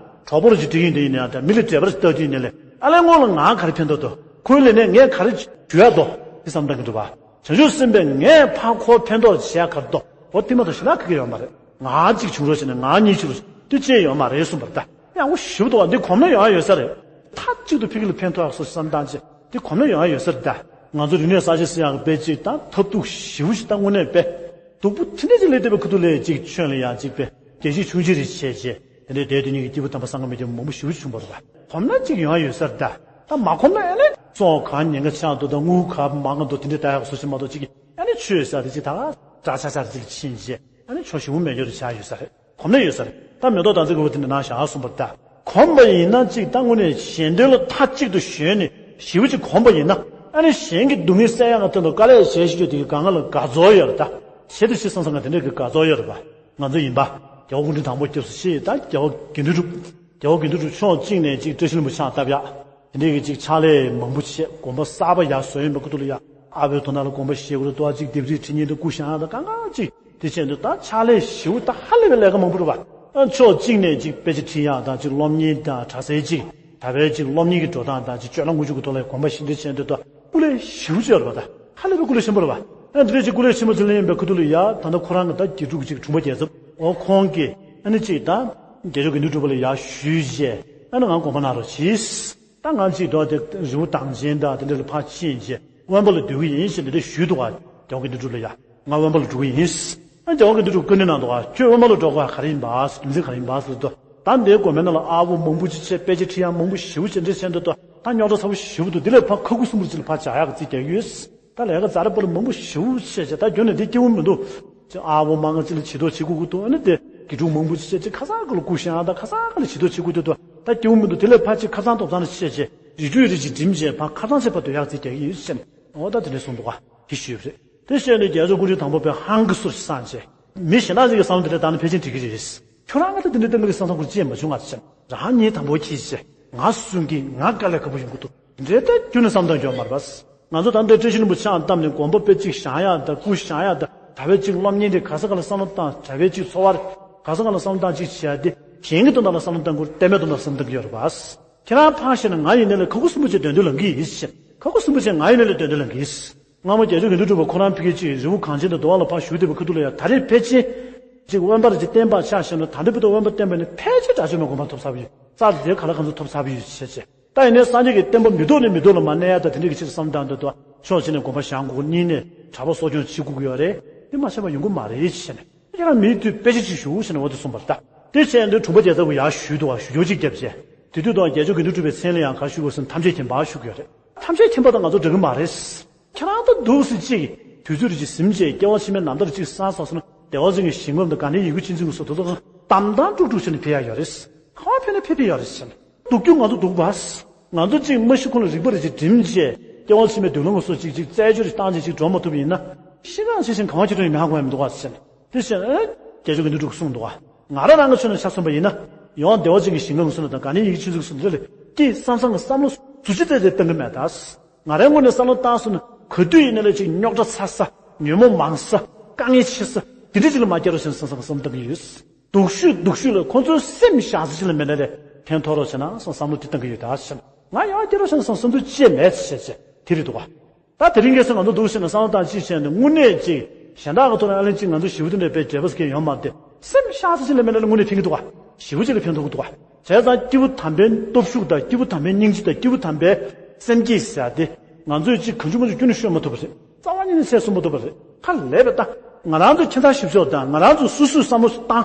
གྲོགས་པོ་རེ་ཅིག་འགྲིག་གི་ཡིན་དེ་ཡིན་ན་ཡང་ད་མི་ལ་འབྲེལ་བ་རེ་ཞིག་བཏབ་དུས་ཡིན་ནའི་ཨ་ལས་སྔོན་ལ་ང་ག་རེ་ཕན་ཐོགས་འདུག་ཁོའི་ལས་ནས་ངས་ག་རེ་ཞུ་ཡག་འདུག་དེ་བསམ་བཏང་གི་འདུག་པ། བྱང་ཆུབ་སེམས་དཔས་ངས་ཕར་ཁོར་ཕན་ཐོགས་བྱེད་ཡག་ག་རེ་འདུག་འོ་དེ་མ་གཏོགས་གཞན་དག་ག་གེ་ཡོད་མ་རེད། ང་གཅིག་བྱུང་རོགས་བྱས་ན་ང་གཉིས་བྱུང་རོགས་དེ་ཅི་ཡང་ཡོད་མ་རེད་གསུངས་པ་རེད་ད། ཡག་པོ་ཞེ་པོ་འདུག་པ། འདི་གོམས་ན་ཡོང་ཡ་ཡོད་ས་རེད། མཐའ་གཅིག་ཏུ་ཕ་གི་ལ་ཕན་ཐོགས་ཡག་སོགས་བསམ་བཏང་བྱས་དེ་གོམས་ན་ཡོང་ཡ་ཡོད་ས་རེད་ད། ང་ཚོ་རིག་གནས་གསར་བརྗེ་ཟེར་ཡག་གི་དཔེ་གཅིག་ད་ཐབས་སྡུག་ཞེ་པོ་ཞིག་ད་དངོས་གནས་དཔེ། སྡུག་པོ་དེ་འདྲ་ཅིག་སླེབས་བསྡད་པའི་ཁ་ཐུག་ལ་གཅིག་ཁྱོད་ལ་ཡང་གཅིག་དཔེ་བརྒྱ་ཆ་ཆུང་ཆུང་རེ་བྱས་བྱས་དེ་འདྲའི་བསྡད་དེ་ཉིད་ཀྱི་སྐྱེས་བུ་དམ་པ་སངས་རྒྱས་མ་ཐོབ་མཁན་མང་པོ་ཞེ་པོ་ཅིག་བྱུང་བ་རེད་པ། གོམས་ན་གཅིག་ཡོང་ཡ་ཡོད་ས་རེད་ད། ད་མ་གོམས་ན་ཨེ་ལས་སྲོག་གང་ཉེན་ཁ་ཆགས་འདུག་ད་དངུལ་ག་མང་ག་འདུག་དེ་འདྲའི་ལྟ་ཡག་བཟོ་ཞིག་མ་གཏོགས་གཅིག་གིས་ཨེ་ནས་ཆོས་ཟེར་དེ་གཅིག་ད་ག་འདྲ་ཆགས་ཆགས་རེ་གཅིག་ཕྱིན་བྱས་ཨེ་ནས་ཆོ་ཞེ་པོ་མེད་རྒྱུ་རེ་ཆགས་ཡོད་ས་རེད། གོམས་ན་ཡོད་ས་རེད། ད་མེ་ཏོག་དར་ཚིལ་གྱི་འོ་དེ་འདྲ་གནང་བཞག་གསུངས་པ་རེད་ད། གོམས་པ་ཡིན་ན་གཅིག་ད་དངོས་གནས་གཞན་དོན་ལ་མཐའ་གཅིག་ཏུ་གཞོལ་ནས་ཞེ་པོ་ཅིག་གོམས་པ་ཡིན་ན་ཨ་ནི་གཞན་གྱི་སྡུག་བསྔལ་སེལ་ཡག་གི་དོན་དུ་དཀའ་ལས་བྱས་ཤེས་རྒྱུ་དེ་གི་གང་ག་ལ་དགའ་ཚོར་ཡོད་རེད་ད། བྱེད་དུ་ཆེ་བསམ་བསམ་ག་དེ་འདྲ་གི་དགའ་ཚོར་ཡོད་རེད་པ། ང་ཚོ་ཡིན་པ། རྒྱལ་བ་སྐུ་ཕྲེང་དང་པོ་སྐྱབས་སུ་མཆི་ཡི་ད་རྒྱལ་བ་དགེ་འདུན་གྲུབ། རྒྱལ་བ་དགེ་འདུན་གྲུབ་ཕྱོགས་གཅིག་ནས་ཅིག་བཀྲ་ཤིས་ལྷུན་པོ་ཕྱག་བཏབ་ཡག་དེ་འདྲའི་གི་ཅིག་ཕྱག་ལས་མང་པོ་བྱས་དགོན་པ་གསར་པ་ཡར་བཟོ་ཡོང་བའི་སྐབས་དུ་ལ་ཡ་ཨ་བོའི་དོ་ནང་ལ་དགོན་པ་བཞེས་དགོས་རེད་འདུག་ཨ། ཅིག་ལྡེབས་རིས་བྲིས་མཁན་དུ་སྐུ་བཞེངས་ཡག་དང་གང་ག་ཅིག་དེ་བྱས་འདུག་ད་ཕྱག་ལས་ཞེ་པོ་ད་ཧ་ལས་པའི་ལས་ཀ་མང་པོ་རེད་པ། ཨ་ཕྱོགས་གཅིག་ནས་ཅིག་དཔེ་ཆ་ཁྲིད་ཡག་དང་ཅིག་སློབ་གཉེར་དང་གྲྭ་སའི་ཅིག་ ད་བའི་ཅིག་སློབ་གཉེར་གྱི་འགྲོ་སྟངས་དང་ཅིག་སྤྱོད་ལམ་ཀུན་སྤྱོད་ཀྱི་ཐོག་ལ་གོམས་པ་ཞིབ་འབྲི་བྱས་འདུག་ཏོ། སྐུ་ལས་ཞེ་པོ་ཅིག་ཡོད་རེད་པ། ད་ཧ་ལས་པའི་སྐུ་ལས་ཆེན་པོ་རེད་པ། ཨ་འདི་འདྲ་ཅིག་སྐུ་ལས་ཆེན་པོ་ཅིག་ལེན་ཡིན་པའི་ཁ་ཐུག་ལ་ཡ་ད་ལྟ་ཁོ་རང་གི་ད་དགེ་ཕྲུག་ཅིག་དྲུང་པ་རྒྱལ་ཚབ་འོ་ཁོང་གིས་ཨ་ནི་ཅིག་ད་རྒྱལ་མཆོག་དགེ་འདུན་གྲུབ་པ་ལ་ཡ་ཞུས་རྗེས་ཨ་ནི་ང་དགོངས་པ་གནང་རོགས་གྱིས། ད་ང་ཅིག་ཏོ་དེ་རི་བོ་གངས་ཅན་དང་དེ་འདྲ་ལ་ཕར་ཕྱིན་རྗེས་དབེན་པ་ལ་སྡོད་ཀྱི་ཡིན་ཞེས་འདི་འདྲ་ཞུས་འདུག་ག་རྒྱལ་མཆོག་དགེ་འདུན་གྲུབ་ལ་ཡ། ང་དབེན་པ་ལ་འགྲོ་གི་ཡིན། ཨ་རྒྱལ་བ་དགེ་འདུན་གྲུབ་བཀའ་འདྲི་གནང་འདུག་ག་ཁྱོད་དབེན་པ་ལ་འགྲོ་དགོས་ག་རེ་ཡིན་པ་རྒྱུ་མཚན་ག་རེ་ཡིན་པ་ཟེར་དུས། ད་འདིའི་དགོན་པའི་ནང་ལ་ཨར་པོ་མང་པོ་ཅིག་བྱས། དཔེ་ཆ་ཁྲིད་ཡག་མང་པོ་ཞེ་པོ་ཅིག་འདྲ་བྱས་འདུག་ད་རྙོག་དྲ་ཚ་པོ་ཞེ་པོ་འདུག་འདི་ལས་ཕར་ཁ་ཁུ་སིམ་པོ་ཅིག་ལ་ཕར་བྱ་ཡག་གི་རྩིས་རྒྱག་གི་ཡོད། ད་ལས་ཀ་ཛ་ར་པོ་ལ་མང་པོ་ཞེ་པོ་བྱས་བྱས་ད་རྒྱུན་ནས་འདི་སྐྱིད་པོ་མི་འདུག་ཅིག་ཨར་པོ་མང་ང་ཅིག་ལ་བྱི་དོར་བྱེད་དགོས་ཀྱི་འདུག་ཨ་ནི་དེ་དགེ་ཕྲུག་མང་པོ་ཅིག་བྱས་ཅིག་ཁ་སང་ག་ལ་སྐུ་བཞེངས་ཡག་ད་ཁ་སང་ག་ལ་བྱི་དོར་བྱེད་དགོས་འདུག་ད་སྐྱིད་པོ་མི་འདུག་དེ་ལས་ཕར་ཅིག་ཁ་སང་ཐོབ་ཐང་ལ་བྱས་བྱས་རི་ཁྲོད་རི་ཅིག་འགྲིམས་བྱས་ཕར་ཁ་སང་ཚེ་ཕར་སྡོད་ཡག་རྩིས་རྒྱག་གི་ཡོད་ཟེར་ནས་འོ་ད་དེ་འདྲ་གསུངས་འདུག་ག་དེ་ཞུས་པ་རེད། དེ་བཤད་ནས་རྒྱལ་མཆོག་སྐུ་ཕྲེང་དང་པོ་པས་ཧང་གི་སུ་ཞིག་སངས་རྒྱས། མི་གཞན་དག་ཅིག་གིས་བསམ་བློ་དེ་འདྲ་བཏང་ན་ཕལ་ཆེར་འགྲིག་གི་རེད། ཁྱོད་རང་གིས་ད་དེ་འདྲ་བཏང་གི་རེད་བསམ་བསམ་ཁུར་ཅི་ཡང་མ་བྱུང་ང་ཟེར། རང་ཉིད་དང་པོ་གྱིས་ཟེར། ང་གསུང་གི་ང་དཀའ་ལས་ཁག་པོ་ཡོང་གི་འདུག་འདྲེ་ད་ཁྱོད་ནས་བསམ་བཏང་རྒྱུ་མ་རེད་པ། ང་ཚོ་ད་འདི་བཀྲ་ཤིས་ལྷུན་པོ་ཕྱག་བཏབ་ནས་དགོན་པ་དཔེ་གཅིག་བཞེངས་ཡག་ད་སྐུ་བཞེངས་ཡག་ད་ད་བའི་གཅིག་སློབ་གཉེར་དེ་ག་ས་ག་ལ་བསམ་བློ་བཏང་ད་བའི་གཅིག་འཚོ་བ་ག་ས་ག་ལ་བསམ་བློ་བཏང་གཅིག་བྱས་ཏེ་གཞན་གྱི་དོན་དག་ལ་བསམ་བློ་བཏང་དགོས་རེད། གཏན་མེད་དོན་དག་བསམ་བློ་བཏང་གི་ཡོད་རེད་པ། ཁྱེད་རང་ཕར་བཞེངས་ན་ང་ཡིན་ནའི་ལས་ཁ་ཁུ་སིམ་པོ་བྱས་སྡོད་འདོད་ལངས་ཀྱི་ཡིན་ཟེར། ཁ་ཁུ་སིམ་པོ་བྱས་ང་ཡིན་ནའི་ལས་སྡོད་འདོད་ལངས་ཀྱི་ཡིན། སྔ་མོ་རྒྱལ་མཆོག་དགེ་འདུན་གྲུབ་པ་ཁོ་རང་ཕ་གི་ཅིག་རི་བོ་གངས་ཅན་དུ་འདུལ་བ་ལ་ཕར་བཞུགས་བསྡད་པའི་ཁ་ཐུག་ལ་ཡང་ད་རེས་ཕལ་ཆེར་ཅིག་དབེན་པར་ཅིག་བསྟེན་པར་ཆ་བཞག་ན་ད་ལྟ་བར་དུ་དབེན་པ་བསྟེན་པ་ནི་ཕལ་ཆེར་དགྲ་བཅོམ་པའི་གོ་འཕང་ཐོབ་ཚར་བ་ཡོད། རྩ་དེ་ག་ལ་གང་འཚམ་ཐོབ་ཚར་བ་ཡོད་ཅེས་བྱས། ད་ཡིན་ནའི་སངས་རྒྱས་ཀྱི་བསྟན་པ་མི་ཐོག་ནས་མི་ཐོག་ལ་མར་གནས་ཡག་ད་དེ་འདྲ་གི་ཕྱིར་བསམ་བཏང་འདོད་དོ། ཕྱོགས་གཅིག་ནས་དགོན་པ་བཞེངས་དགོས། གཉིས་ནས་གྲྭ་པ་གསོ་སྐྱོང་བྱེད་དགོས་ཀྱི་ཡོད་རེད། དེ་མ་བྱས་པ་ཡོང་གི་མ་རེད་ཅེས་བྱས་ནས་ཁྱེད་རང་མིའི་དུས་དཔེ་ཆ་ཅིག་ཞུ་ཞེས་ནས་འོ་དེ་གསུངས་པ་རེད་ད། དེ་བྱས་ནས་དྲུང་པ་རྒྱལ་ཚབ་ཀྱིས་ཡར་ཞུས་འདུག་ག་ཞུ་རྒྱུ་ཅིག་བརྒྱབ་བྱས། དེ་དུས་དང་རྒྱལ་མཆོག་དགེ་འདུན་གྲུབ་པའི་མཚན་ལ་ཡང་ག་ཞུ་དགོས་ཟེར་ན་ཐམས་ཅད་མཁྱེན་པ་ཞུ་གི་ཡོད་རེད། ཐམས་ཅད་མཁྱེན་པ་དང་ང་ཚོ་འདྲ་གི་མ་རེད། ཁྱེད་རང་ད་འདུག་སེ་ཅིག་དུས་ཚོད་རེ་ཅིག་ཟིན་བྱས་སྐྱེ་བ་ཕྱི་མའི་ནམ་ཟླ་རེ་ཅིག་སང་སོང་ན་བདེ་བ་ཅན་གྱི་ཞིང་ཁམས་དང་ག་ནས་ཡི་གུ་ཆེན་ཚུལ་གྱི་སོ་དོ་དོ་གཏམ་དང་དཀྲུག་དཀྲུག་བྱས་ནས་ཕེབས་ཡ་ཡོད་རེད། གང་ཕེབས་ན་ཕེབས་ཕེབས་ཡོད་རེད་ཟེར་ནས། སྡུག་རྒྱུ་ང་ཚོ་སྡུག་པ། ང་ཚོ་ཅིག་མ་ཤི་ཁོ་ལ་རིག་པ་རེ་ཅིག་སྒྲིམ་བྱས་སྐྱེ་བ་ཕྱི་མའི་མདུན་ལམ་གྱི་སོ་ཅིག་ཅིག་རྩད་གཅོད་རེ་བཏང་བྱས་ཅིག་འགྲོ་མ་ཐུབ་པ་ཡིན་ན། ཤི་གང་ཤི་ཞིང་གང་བ་ཅི་འགྲོ་ཡིན་མེད་ཧ་གོ་ཡ་མི་འདུག་ག་ཟེར་ནས། དེ་བཞིན་ཨེ། རྒྱལ་མཆོག་གི་འདི་འདྲ་གསུངས་འདུག་ག་ང་རང་རང་གི་ཆོས་ནས་ཆ་མཚོན་པ་ཡིན་ན། ཡོང་བདེ་བ་ཅན་གྱི་ཞིང་ཁམས་སུ་ན་དང་ག་ནས་ཡིད་ཆེས་ཚུལ་སུ་འདི་ལས་ཀྱིས་བསམ་བསམ་གྱི་བསམ་བློ་ཟུ་ཅི་ཙེ་ཙེ་བཏང་གི་མེད་ད། ང་རའི་ངོས་ནས་བསམ་བློ་བཏང་སོང་ན་ག་དུས་ཡིན་ན་ལས་ཅིག་རྙོག་དྲ་ཚ་ས་ཉོན་མོངས་མང་ས་དཀའ་ངལ་ཆེ་ས་དེ་འདྲ་ཅིག་ལ་མ་སྐྱེ་རོགས་ཞེས་བསམ་བསམ་བསམ་བཏང་གི་ཡོད། སྡུག་ཤོས་སྡུག་ཤོས་ལ་ཁོ་ཚོའི་སེམས་བཞག་ས་ཅིག་ལ་མེད་ན་ལས་ཕན་ཐོགས་རོགས་བྱས་ན་བསམ་བསམ་བློ་དེ་བཏང་གི་ཡོད་ད་ཟེར་ན་ང་ཡང་སྐྱེ་རོགས་ཞེས་བསམ་བསམ་ཚུལ་ཅི་མེད་ཟེར་བྱས་དེ་རེད་འདུག་ག་ད་དེ་རིང་ཁ་སང་ང་ཚོ་འདུག་ཟེར་ན་བསམ་བློ་བཏང་ཅིག་བྱས་ནས་དངོས་གནས་ཅིག་གཞན་དག་གི་ཐོག་ནས་ཨ་ལན་ཅིག་ང་ཚོ་ཞེ་པོ་དེ་འདྲ་དཔེ་བྱས་པ་ཟེར་མཁན་ཡོད་མ་རེད་དེ། སེམས་བཞག་ས་ཅིག་ལ་མེད་ན་དངོས་གནས་ཕན་གྱི་འདུག་ག་ཞེ་པོ་ཅིག་ལ་ཕན་ཐོགས་ཀྱི་འདུག་ག་བྱས་ཙང་སྐྱེས་བུ་དམ་པའི་སྟོབས་ཤུགས་དང་སྐྱེས་བུ་དམ་པའི་སྙིང་རྗེ་དང་སྐྱེས་བུ་དམ་པའི་སེམས་བསྐྱེད་ཟེར་ཡ་དེ་ང་ཚོས་ཅིག་གང་བྱུང་མང་བྱུང་ཁྱོན་ནས་ཤོད་མ་ཐུབ་པ་རེད། རྩ་བ་ཉིད་ནས་ཚད་གསུང་མ་ཐུབ་པ་རེད། ཧ་ལས་པ་ད། ང་རང་ཚོ་ཁྱིམ་ཚང་བཞི་བཅུ་དང་ང་རང་ཚོ་སོ་སོའི་བསམ་བློ་བཏང་།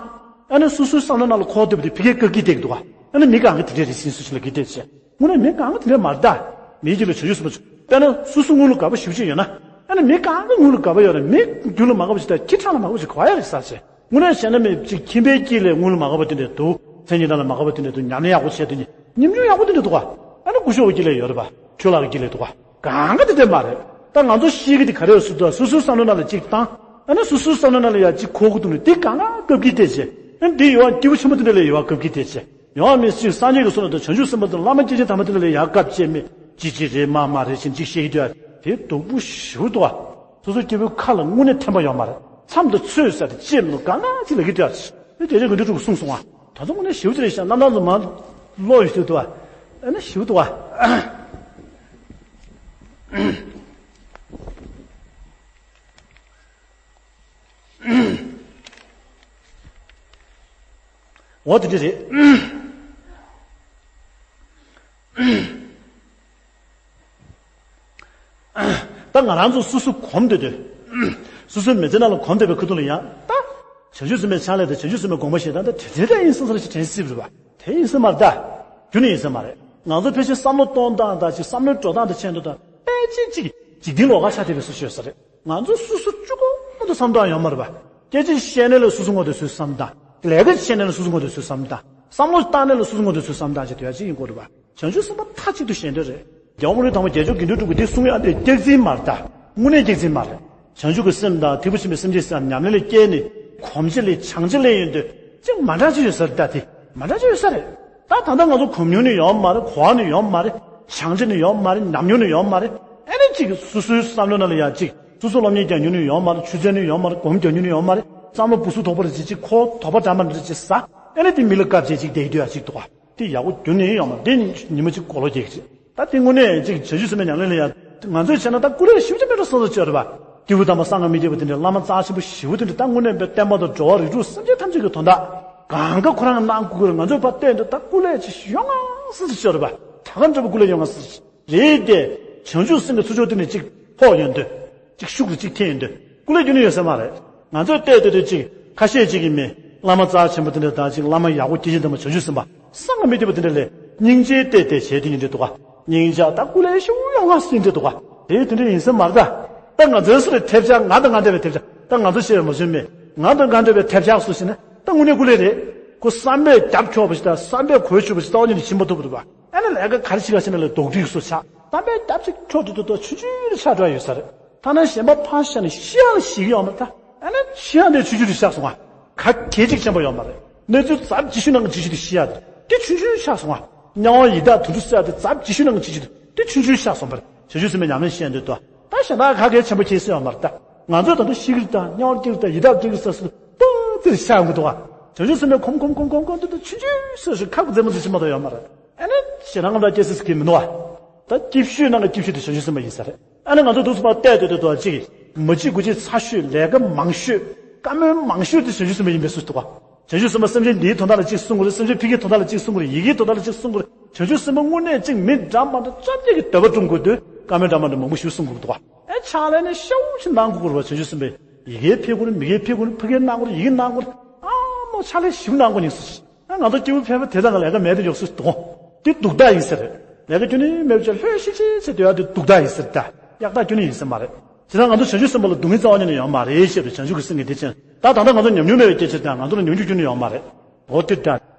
ཨ་ནི་སོ་སོའི་བསམ་བློ་ནང་ལ་འཁོར་བསྡད་པ་དེ་ཕ་གིར་བཀག་གི་བསྡད་ཀྱི་འདུག་ག་ཨ་ནི་མི་གང་གི་དེ་འདྲའི་རེ་ཞིག་སུ་ཞིག་ལ་གི་བསྡད་བྱས། དངོས་གནས་མི་གང་གི་དེ་འདྲ་མ་རེད་ད། མིའི་རྒྱུད་ལ་བྱང་ཆུབ་སེམས་དཔའ་བྱུང་། དཔེར་ན་སོ་སོ་དངུལ་ལ་དགའ་པོ་ཞེ་པོ་ཅིག་ཡོད་ན། ཨ་ནི་མི་གང་གི་དངུལ་ལ་དགའ་པོ་ཡོད་རེད། མི་རྒྱུ་ལ་མ་དགའ་པོ་ཅིག་དང་ཁྱི་ཁྲག་ལ་མ་དགའ་པོ་ཅིག་ག་བ་ཡ་རེད་ཟེར་བྱས། དངོས་གནས་བྱས་ན་མི་གཅིག་ཁྱིམ་པའི་དཀྱིལ་ལས་དངུལ་ལ་མ་དགའ་པོ་དེ་འདྲ་འདུག་མཚན་ཉིད་དང་ལ་མ་དགའ་པོ་དེ་འདྲ་འདུག་ཉམས་ལེན་ཡག་པོ་བྱས་དུས་ཉིན་ཉིན་ཆུང་ཡག་པོ་དེ་འདྲ་འདུག་ག་ཨ་ནི་སྐུ་ཞབས་ཀྱི་ལས་ཡོད་རེད་པ། ཆོས་ལགས་ཀྱི་ལས་འདུག་ག་གང་ག་དེ་འདྲ་མ་རེད། ད་ང་ཚོ་ཤེས་ཀྱི་དེ་ག་རེ་སུ་དང་སོ་སོའི་བསམ་བློ་ནང་ལ་གཅིག་བཏང་། ཨ་ནི་སོ་སོའི་བསམ་བློ་ནང་ལ་ཡ་གཅིག་འཁོར་གི་འདུག་ནས་དེ་གང་ག་བཀབ་ཀྱི་དེ་བྱས། ཨ་ནི་དེ་ཡོད་བ་སྐྱེས་བུ་ཆེན་པོ་དེ་འདྲ་ལ་ཡོད་བ་བཀབ་ཀྱི་དེ་བྱས། ཡོང་བ་མི་སྲིད་སངས་རྒྱས་ཀྱི་གསུང་ལ་དང་བྱང་ཆུབ་སེམས་དཔའ་དང་བླ་མ་སྐྱེས་ཆེན་དམ་པ་དེ་འདྲ་ལ་ཡ་བཀབ་བྱས་མེད་ཅི་ཅི་རེད་མ་མ་རེད་ཅིན་ཅིག་བཤད་ཀྱི་འདུག་ཨ། དེ་སྡུག་པོ་ཞེ་པོ་འདུག་ཨ། སོ་སོའི་སྐྱེ་བོའི་ཁ་ལ་དངོས་གནས་ཐན་པ་ཡོད་མ་རེད། མཚམས་དང་ཚོད་ཟེར་དེ་ཅི་མི་འདུག་གང་ག་ཅིག་ལ་གི་འདུག་ཨ། དེ་རྒྱལ་སྲས་དགེ་འདུན་གྲུབ་ཀྱིས་གསུངས་སོང་ཨ། ད་ཚོ་དངོས་གནས་ཞེ་པོ་ཅིག་རེད་ཤག་རྣམ་ཐར་ཚོ་མ་ཀློག་ཡོད་ཚོད་འདུག་ཨ། ཨ་ནི་ཞེ་པོ་འདུག་ཨ། འོ་དེ་འདྲ་རེད། ད་ང་རང་ཚོ་སོ་སོ་གོམས་བསྡད་དུས། སོ་སོའི་མི་ཚེ་ནང་ལ་གོམས་བསྡད་པའི་ཁ་ཐུག་ལ་ཡང་ད། བྱང་ཆུབ་སེམས་དཔའི་ཕྱག་ལས་དང་བྱང་ཆུབ་སེམས་དཔའི་དགོངས་པ་བཞེས་སྟངས་ད་དེ་འདྲ་འདྲ་ཡིན་སོང་ས་ལ་ཞིག་དྲན་སྲིད་པ་རེད་པ། དེ་ཡིན་ས་མ་རེད་ད། རྒྱུན་ནས་ཡིན་ས་མ་རེད། ང་ཚོ་ཕལ་ཆེར་བསམ་བློ་གཏོང་སྟངས་དང་ཅིག་བསམ་བློའི་འགྲོ་སྟངས་དང་ཆེད་དུ་དང་ཕལ་ཆེར་ཅིག་འཇིག་རྟེན་ལོགས་ཀ་ཆགས་བསྡད་པའི་བཟོ་ཞིག་ཡོད་ས་རེད། ང་ཚོ་སོ་སོ་གཅིག་པོ་མ་གཏོགས་བསམ་སྟངས་ཡོད་མ་རེད་པ། སྐད་ཆ་བཤད་ནས་ལ་སོ་སོ་ངོ་དེ་ཚོའི་བསམ་སྟངས། ལས་ཀ་བྱེད་ནས་ལ་སོ་སོ་ངོ་དེ་ཚོའི་བསམ་སྟངས། བསམ་བློ་བཏང་ནས་ལ་སོ་སོ་ངོ་དེ་ཚོའི་བསམ་སྟངས་ཅིག་དེ་ཡ་ཅིག་ཡིན་དགོས་རེད་པ། བྱང་ཆུབ་སེམས་དཔའ་མཐའ་གཅིག་ཏུ་ཞེ་འདོད་རེད། རྒྱལ་བ་རིན་པོ་ཆེ་དང་པོ་རྒྱལ་མཆོག་དགེ་འདུན་གྲུབ་ཀྱི་འདི་གསུང་ཡག་དེ་སྐྱག་རྫུན་མ་རེད་ད། དངོས་གནས་སྐྱག་རྫུན་མ་རེད། བྱང་ཆུབ་ཀྱི་སེམས་དང་ཐེག་པ་ཆེན་པོའི་སེམས་བསྐྱེད་སའི་ཉམས་ལེན་ལ་བསྐྱལ་ནས་གོམས་ཆ་ལས་བྱང་ཆ་ལས་ཡོད་དུས་ཅིག་མ་འདྲ་ཅིག་ཡོད་ས་རེད་ད། དེ་མ་འདྲ་ཅིག་ཡོད་ས་རེད། ད་ད་ལྟ་ང་ཚོ་གོམས་མྱོང་ནི་ཡོད་མ་རེད། གོ་བ་ནི་ཡོད་མ་རེད། བྱང་ཆ་ནི་ཡོད་མ་རེད། ཉམས་མྱོང་ནི་ཡོད་མ་རེད། ཨ་ནི་ཅིག་སོ་སོའི་བསམ་བློ་ནང་ལ་ཡ་ཅིག་སོ་སོ་སློབ་གཉེར་རྒྱག་མྱོང་ནི་ཡོད་མ་རེད། ཆོས་ཚན་ནི་ཡོད་མ་རེད། སྒོམ་རྒྱག་མྱོང་ནི་ཡོད་མ་རེད། བསམ་བློ་སྦུ་སུ་དོག་པ་རེ་ཅིག་ཅིག་ཁོ་དོག་པ་འདྲ་མ་འདྲ་ཅིག་ཟ། ཨ་ནི་དེ་མི་ལ་སྐབས་བྱས་ཅིག་བསྡད་ཡོད་ཡ་ཅིག་འདུག་ག་དེ་ཡག་པོ་རྒྱུན་ནས་ཡོང་མ་རེད། དེ་ཉི་མ་གཅིག་གོ་ལོག་རྒྱག་གི་རེད། ད་དེ་དངོས་གནས་ཅིག་བྱང་ཆུབ་སེམས་དཔའི་ཉམས་ལེན་ལ་ཡང་ང་ཚོས་བྱས་ན་ད་སྐུ་ལས་ཞེ་པོ་ཅིག་མེད་འགྲོ་བསམ་བསམ་བྱས་རེད་པ། སྐྱེས་བུ་དམ་པ་སངས་རྒྱས་མི་སྐྱེས་པ་དེ་འདྲའི་བླ་མ་རྩ་ཆེན་པོ་ཞེ་པོ་དེ་འདྲ་ད་དངོས་གནས་པའི་བསྟན་པ་དང་འགྲོ་བ་རིགས་དྲུག་སེམས་ཅན་ཐམས་ཅད་ཀྱི་དོན་དག་གང་ག་ཁོ་རང་གནང་དགོས་ཀྱི་རེད། ང་ཚོས་ཕར་བལྟས་འདུག་ད་སྐུ་ལས་ཅིག་ཡོང་ང་བསམ་བསམ་བྱས་རེད་པ། ད་ག་འདྲ་པོ་སྐུ་ལས་ཡོང་ང་བསམ་བསམ་རེད་དེ། བྱང་ཆུབ་སེམས་ཀྱི་ཚུལ་འཆོས་དེ་ནས་ཅིག་ཕོག་ཡོང་དུས། ཅིག་ཤུགས་ཀྱིས་ཅིག་འཐེན་ཡོང་དུས། སྐུ་ལས་རྒྱུན་ནས་ཡོད་ས་མ་རེད། ང་ཚོས་བལྟས་བལྟས་དུས་ཅིག་ཁ་ཤས་ཅིག་གིས་མི་བླ་མ་རྩ་ཆེན་པོ་དེ་འདྲ་དང་ཅིག་བླ་མ་ཡག་པོ་སྐྱེས་ཆེན་དམ་པ་བྱང་ཆུབ་སེམས་དཔའ་སངས་རྒྱས་མི་སྐྱེས་པ་དེ་འདྲ་ལས་སྙིང་རྗེ་བལྟས་བལྟས་བྱས་དེ་ཡིན་འདྲ་འདུག་ག་སྙིང་རྗེ་ད་སྐུ་ལས་ཤུགས་ཡོང་ང་ཟིན་འདྲ་འདུག་ག་དེ་དེ་འདྲ་ཡིན་ས་མ་རེད་ད། ད་ང་ཚོའི་སུ་ལས་ཐེབས་ཆག་ང་དང་ང་འདྲ་བའི་ཐེབས་ཆག་ད་ང་ཚོ་ཤེས་པ་མ་བྱུང་མེད། ང་དང་ང་འདྲ་བའི་ཐེབས་ཆག་སུ་ཞིག་ན་ད་དངོས་གནས་སྐུ་ལས་རེད། ཁོ་བསམ་པས་རྒྱབ་འཁྱོག་པ་ཞིག་དང་བསམ་པས་གོས་ཆོད་པ་ཞིག་རྩ་བ་ཉིད་ནས་ཕྱིན་པ་ཐུབ་པ་རེད་པ། ཨ་ནི་ལས་ཀ་ག་རེ་བྱེད་ག་ཕྱིན་ན་ལས་རྡོག་སྒྲིལ་སོ་ཆགས། བསམ་པས་རྒྱབ་ཅིག་འཁྱོག་ཏུ་ཏུ་ཏུ་ཆུང་ཆུང་རེ་ཆགས་འགྲོ་ཡོད་ས་རེད། ཐ་ན་གཞན་པ་ཕར་བཞག་ནས་ཤི་ཡག་ལ་ཞིག་ཡོད་མ་རེད་ད། ཨ་ནི་ཤི་ཡག་འདི་ཆུང་ཆུང་རེ་ཆགས་སོང་ང་། ག་གེ་གཅིག་ཆེན་པོ་ཡོད་མ་རེད། གནས་ཚུལ་ཙམ་ཇི་ཤུ་ནང་གི་ཇི་ཤུ་དེ་ཤི་ཡག་དེ་དེ་ཆུང་ཆུང་ཆགས་སོང་ང་། དམྱལ་བ་ཡི་དྭགས་དུད་འགྲོ་ཟེར་ཡག་དེ་ཙམ་ཇི་ཤུ་ནང་གི་ཇི་ཤུ་དེ་དེ་ཆུང་ཆུང་ཆགས་སོང་བར་བྱང་ཆུབ་སེམས་དཔའི་ཉམས་ལེན་བཤད་འདོད་དོ། ད་གཞན་དག་ག་གེ་ཆེན་པོ་ཁྱེད་སྲིད་ཡོད་མ་རེད་ད། ང་ཚོས་ད་དུང་ཤི་གི་རེད་ད། དམྱལ་བར་སྐྱེ་གི་རེད་ད། ཡི་དྭགས་སྐྱེ་གི་རེད་ད་ཟེར་ཏོ་ཙིར་ཤ་ཡོང་གི་འདུག་ག་བྱང་ཆུབ་སེམས་དཔའི་ཁོམ་ཁོམ་ཁོམ་ཁོམ་ཁོམ་དུ་དུ་ཆུང་ཆུང་སོ་སོ་ཁ་གུ་རྫས་མ་ཚོ་ཆེན་པོ་དང་ཡོད་མ་རེད། ཨ་ནི་ཞེ་སྡང་ངམ་ད་སྐྱེ་སྲིད་ཀྱི་མི་འདུག་བ། ད་སྐྱིད་ཤོས་ནང་གི་སྐྱིད་ཤོས་དེ་བྱང་ཆུབ་སེམས་དཔའ་ཡིན་ས་རེད། ཨ་ནི་ང་ཚོ་འདུག་སེ་ཕར་བལྟས་བལྟས་བལྟས་བལྟས་ཅིག་མ་གཅིག་དགུ་གཅིག་ཚ་ཤོས་ལས་ཀ་མང་ཤོས་བཀའ་མོལ་མང་ཤོས་དེ་བྱང་ཆུབ་སེམས་དཔའ་ཡིན་པའི་སུ་འདུག་བ། བྱང་ཆུབ་སེམས་དཔའ་སེམས་ཅན་འདིའི་དོན་དག་ལ་གཅིག་གསུང་དགོས་རེད། སེམས་ཅན་ཕ་གིའི་དོན་དག་ལ་གཅིག་གསུང་དགོས་རེད། ཡི་གེའི་དོན་དག་ལ་གཅིག་གསུང་དགོས་རེད། བྱང་ཆུབ་སེམས་དཔའ་དངོས་གནས་གཅིག་མི་འདྲ་མ་འདྲ་བཅོ་བརྒྱད་ཀྱི་འདོད་པ་སྐྲུན་དགོས་དུས་བཀའ་མོལ་འདྲ་མ་འདྲ་མང་པོ་ཞིག་གསུང་དགོས་འདུག་བ། ཨེ་ཕྱག་ལེན་ནས་ཤ་བོ་ཞིག་གནང་དགོས་རེད་བ། བྱང་ཆུབ་སེམས་དཔའ་ཡི་གེ་ཕེབས་དགོས་རེད། མི་གེ་ཕེབས་དགོས་རེད། ཕ་གིར་གནང་དགོས་རེད། ཡི་གེ་གནང་དགོས་རེད། ཨ་མོ་ཕྱག་ལེན་ཞིབ་གནང་དགོས་ནི་སུ་ཞིག་ཨ་ང་ཚོ་སྐྱེས་བུ་ཕལ་པ་དེ་ཚང་གི་ལས་ཀ་མེད་དུ་ཡོག་སུ་གཏོང་། དེ་སྡུག་ཐག་ཡིན་ཟེར། ལས་ཀ་རྒྱུན་ནས་མེད་པ་ལྷོད་ཤིག་ཤིག་བྱས་སྡོད་ཡག་དེ་སྡུག་ཐག་ཡིན་ཟེར་ད། ཡག་ཐག་རྒྱུན་ནས་ཡིན་ས་མ་རེད། བྱས་ཙང་ང་ཚོ་བྱང་ཆུབ་སེམས་དཔའ་ལ་སྡུག་བསྔལ་རྩ་བ་ཉིད་ནས་ཡོད་མ་རེད་ཞེས་པའི་བྱང་ཆུབ་ཀྱི་སེམས་ཀྱི་བདེ་ཆེན་ད་ད་ལྟ་ང་ཚོ་ཉམས་མྱོང་མེད་པའི་སྐད་ཆ་དང་ང་ཚོ་ལ་ཉམས་འགྱུར་རྒྱུན་ནས་ཡོད་མ་རེད། འོ་དེ་འདྲ།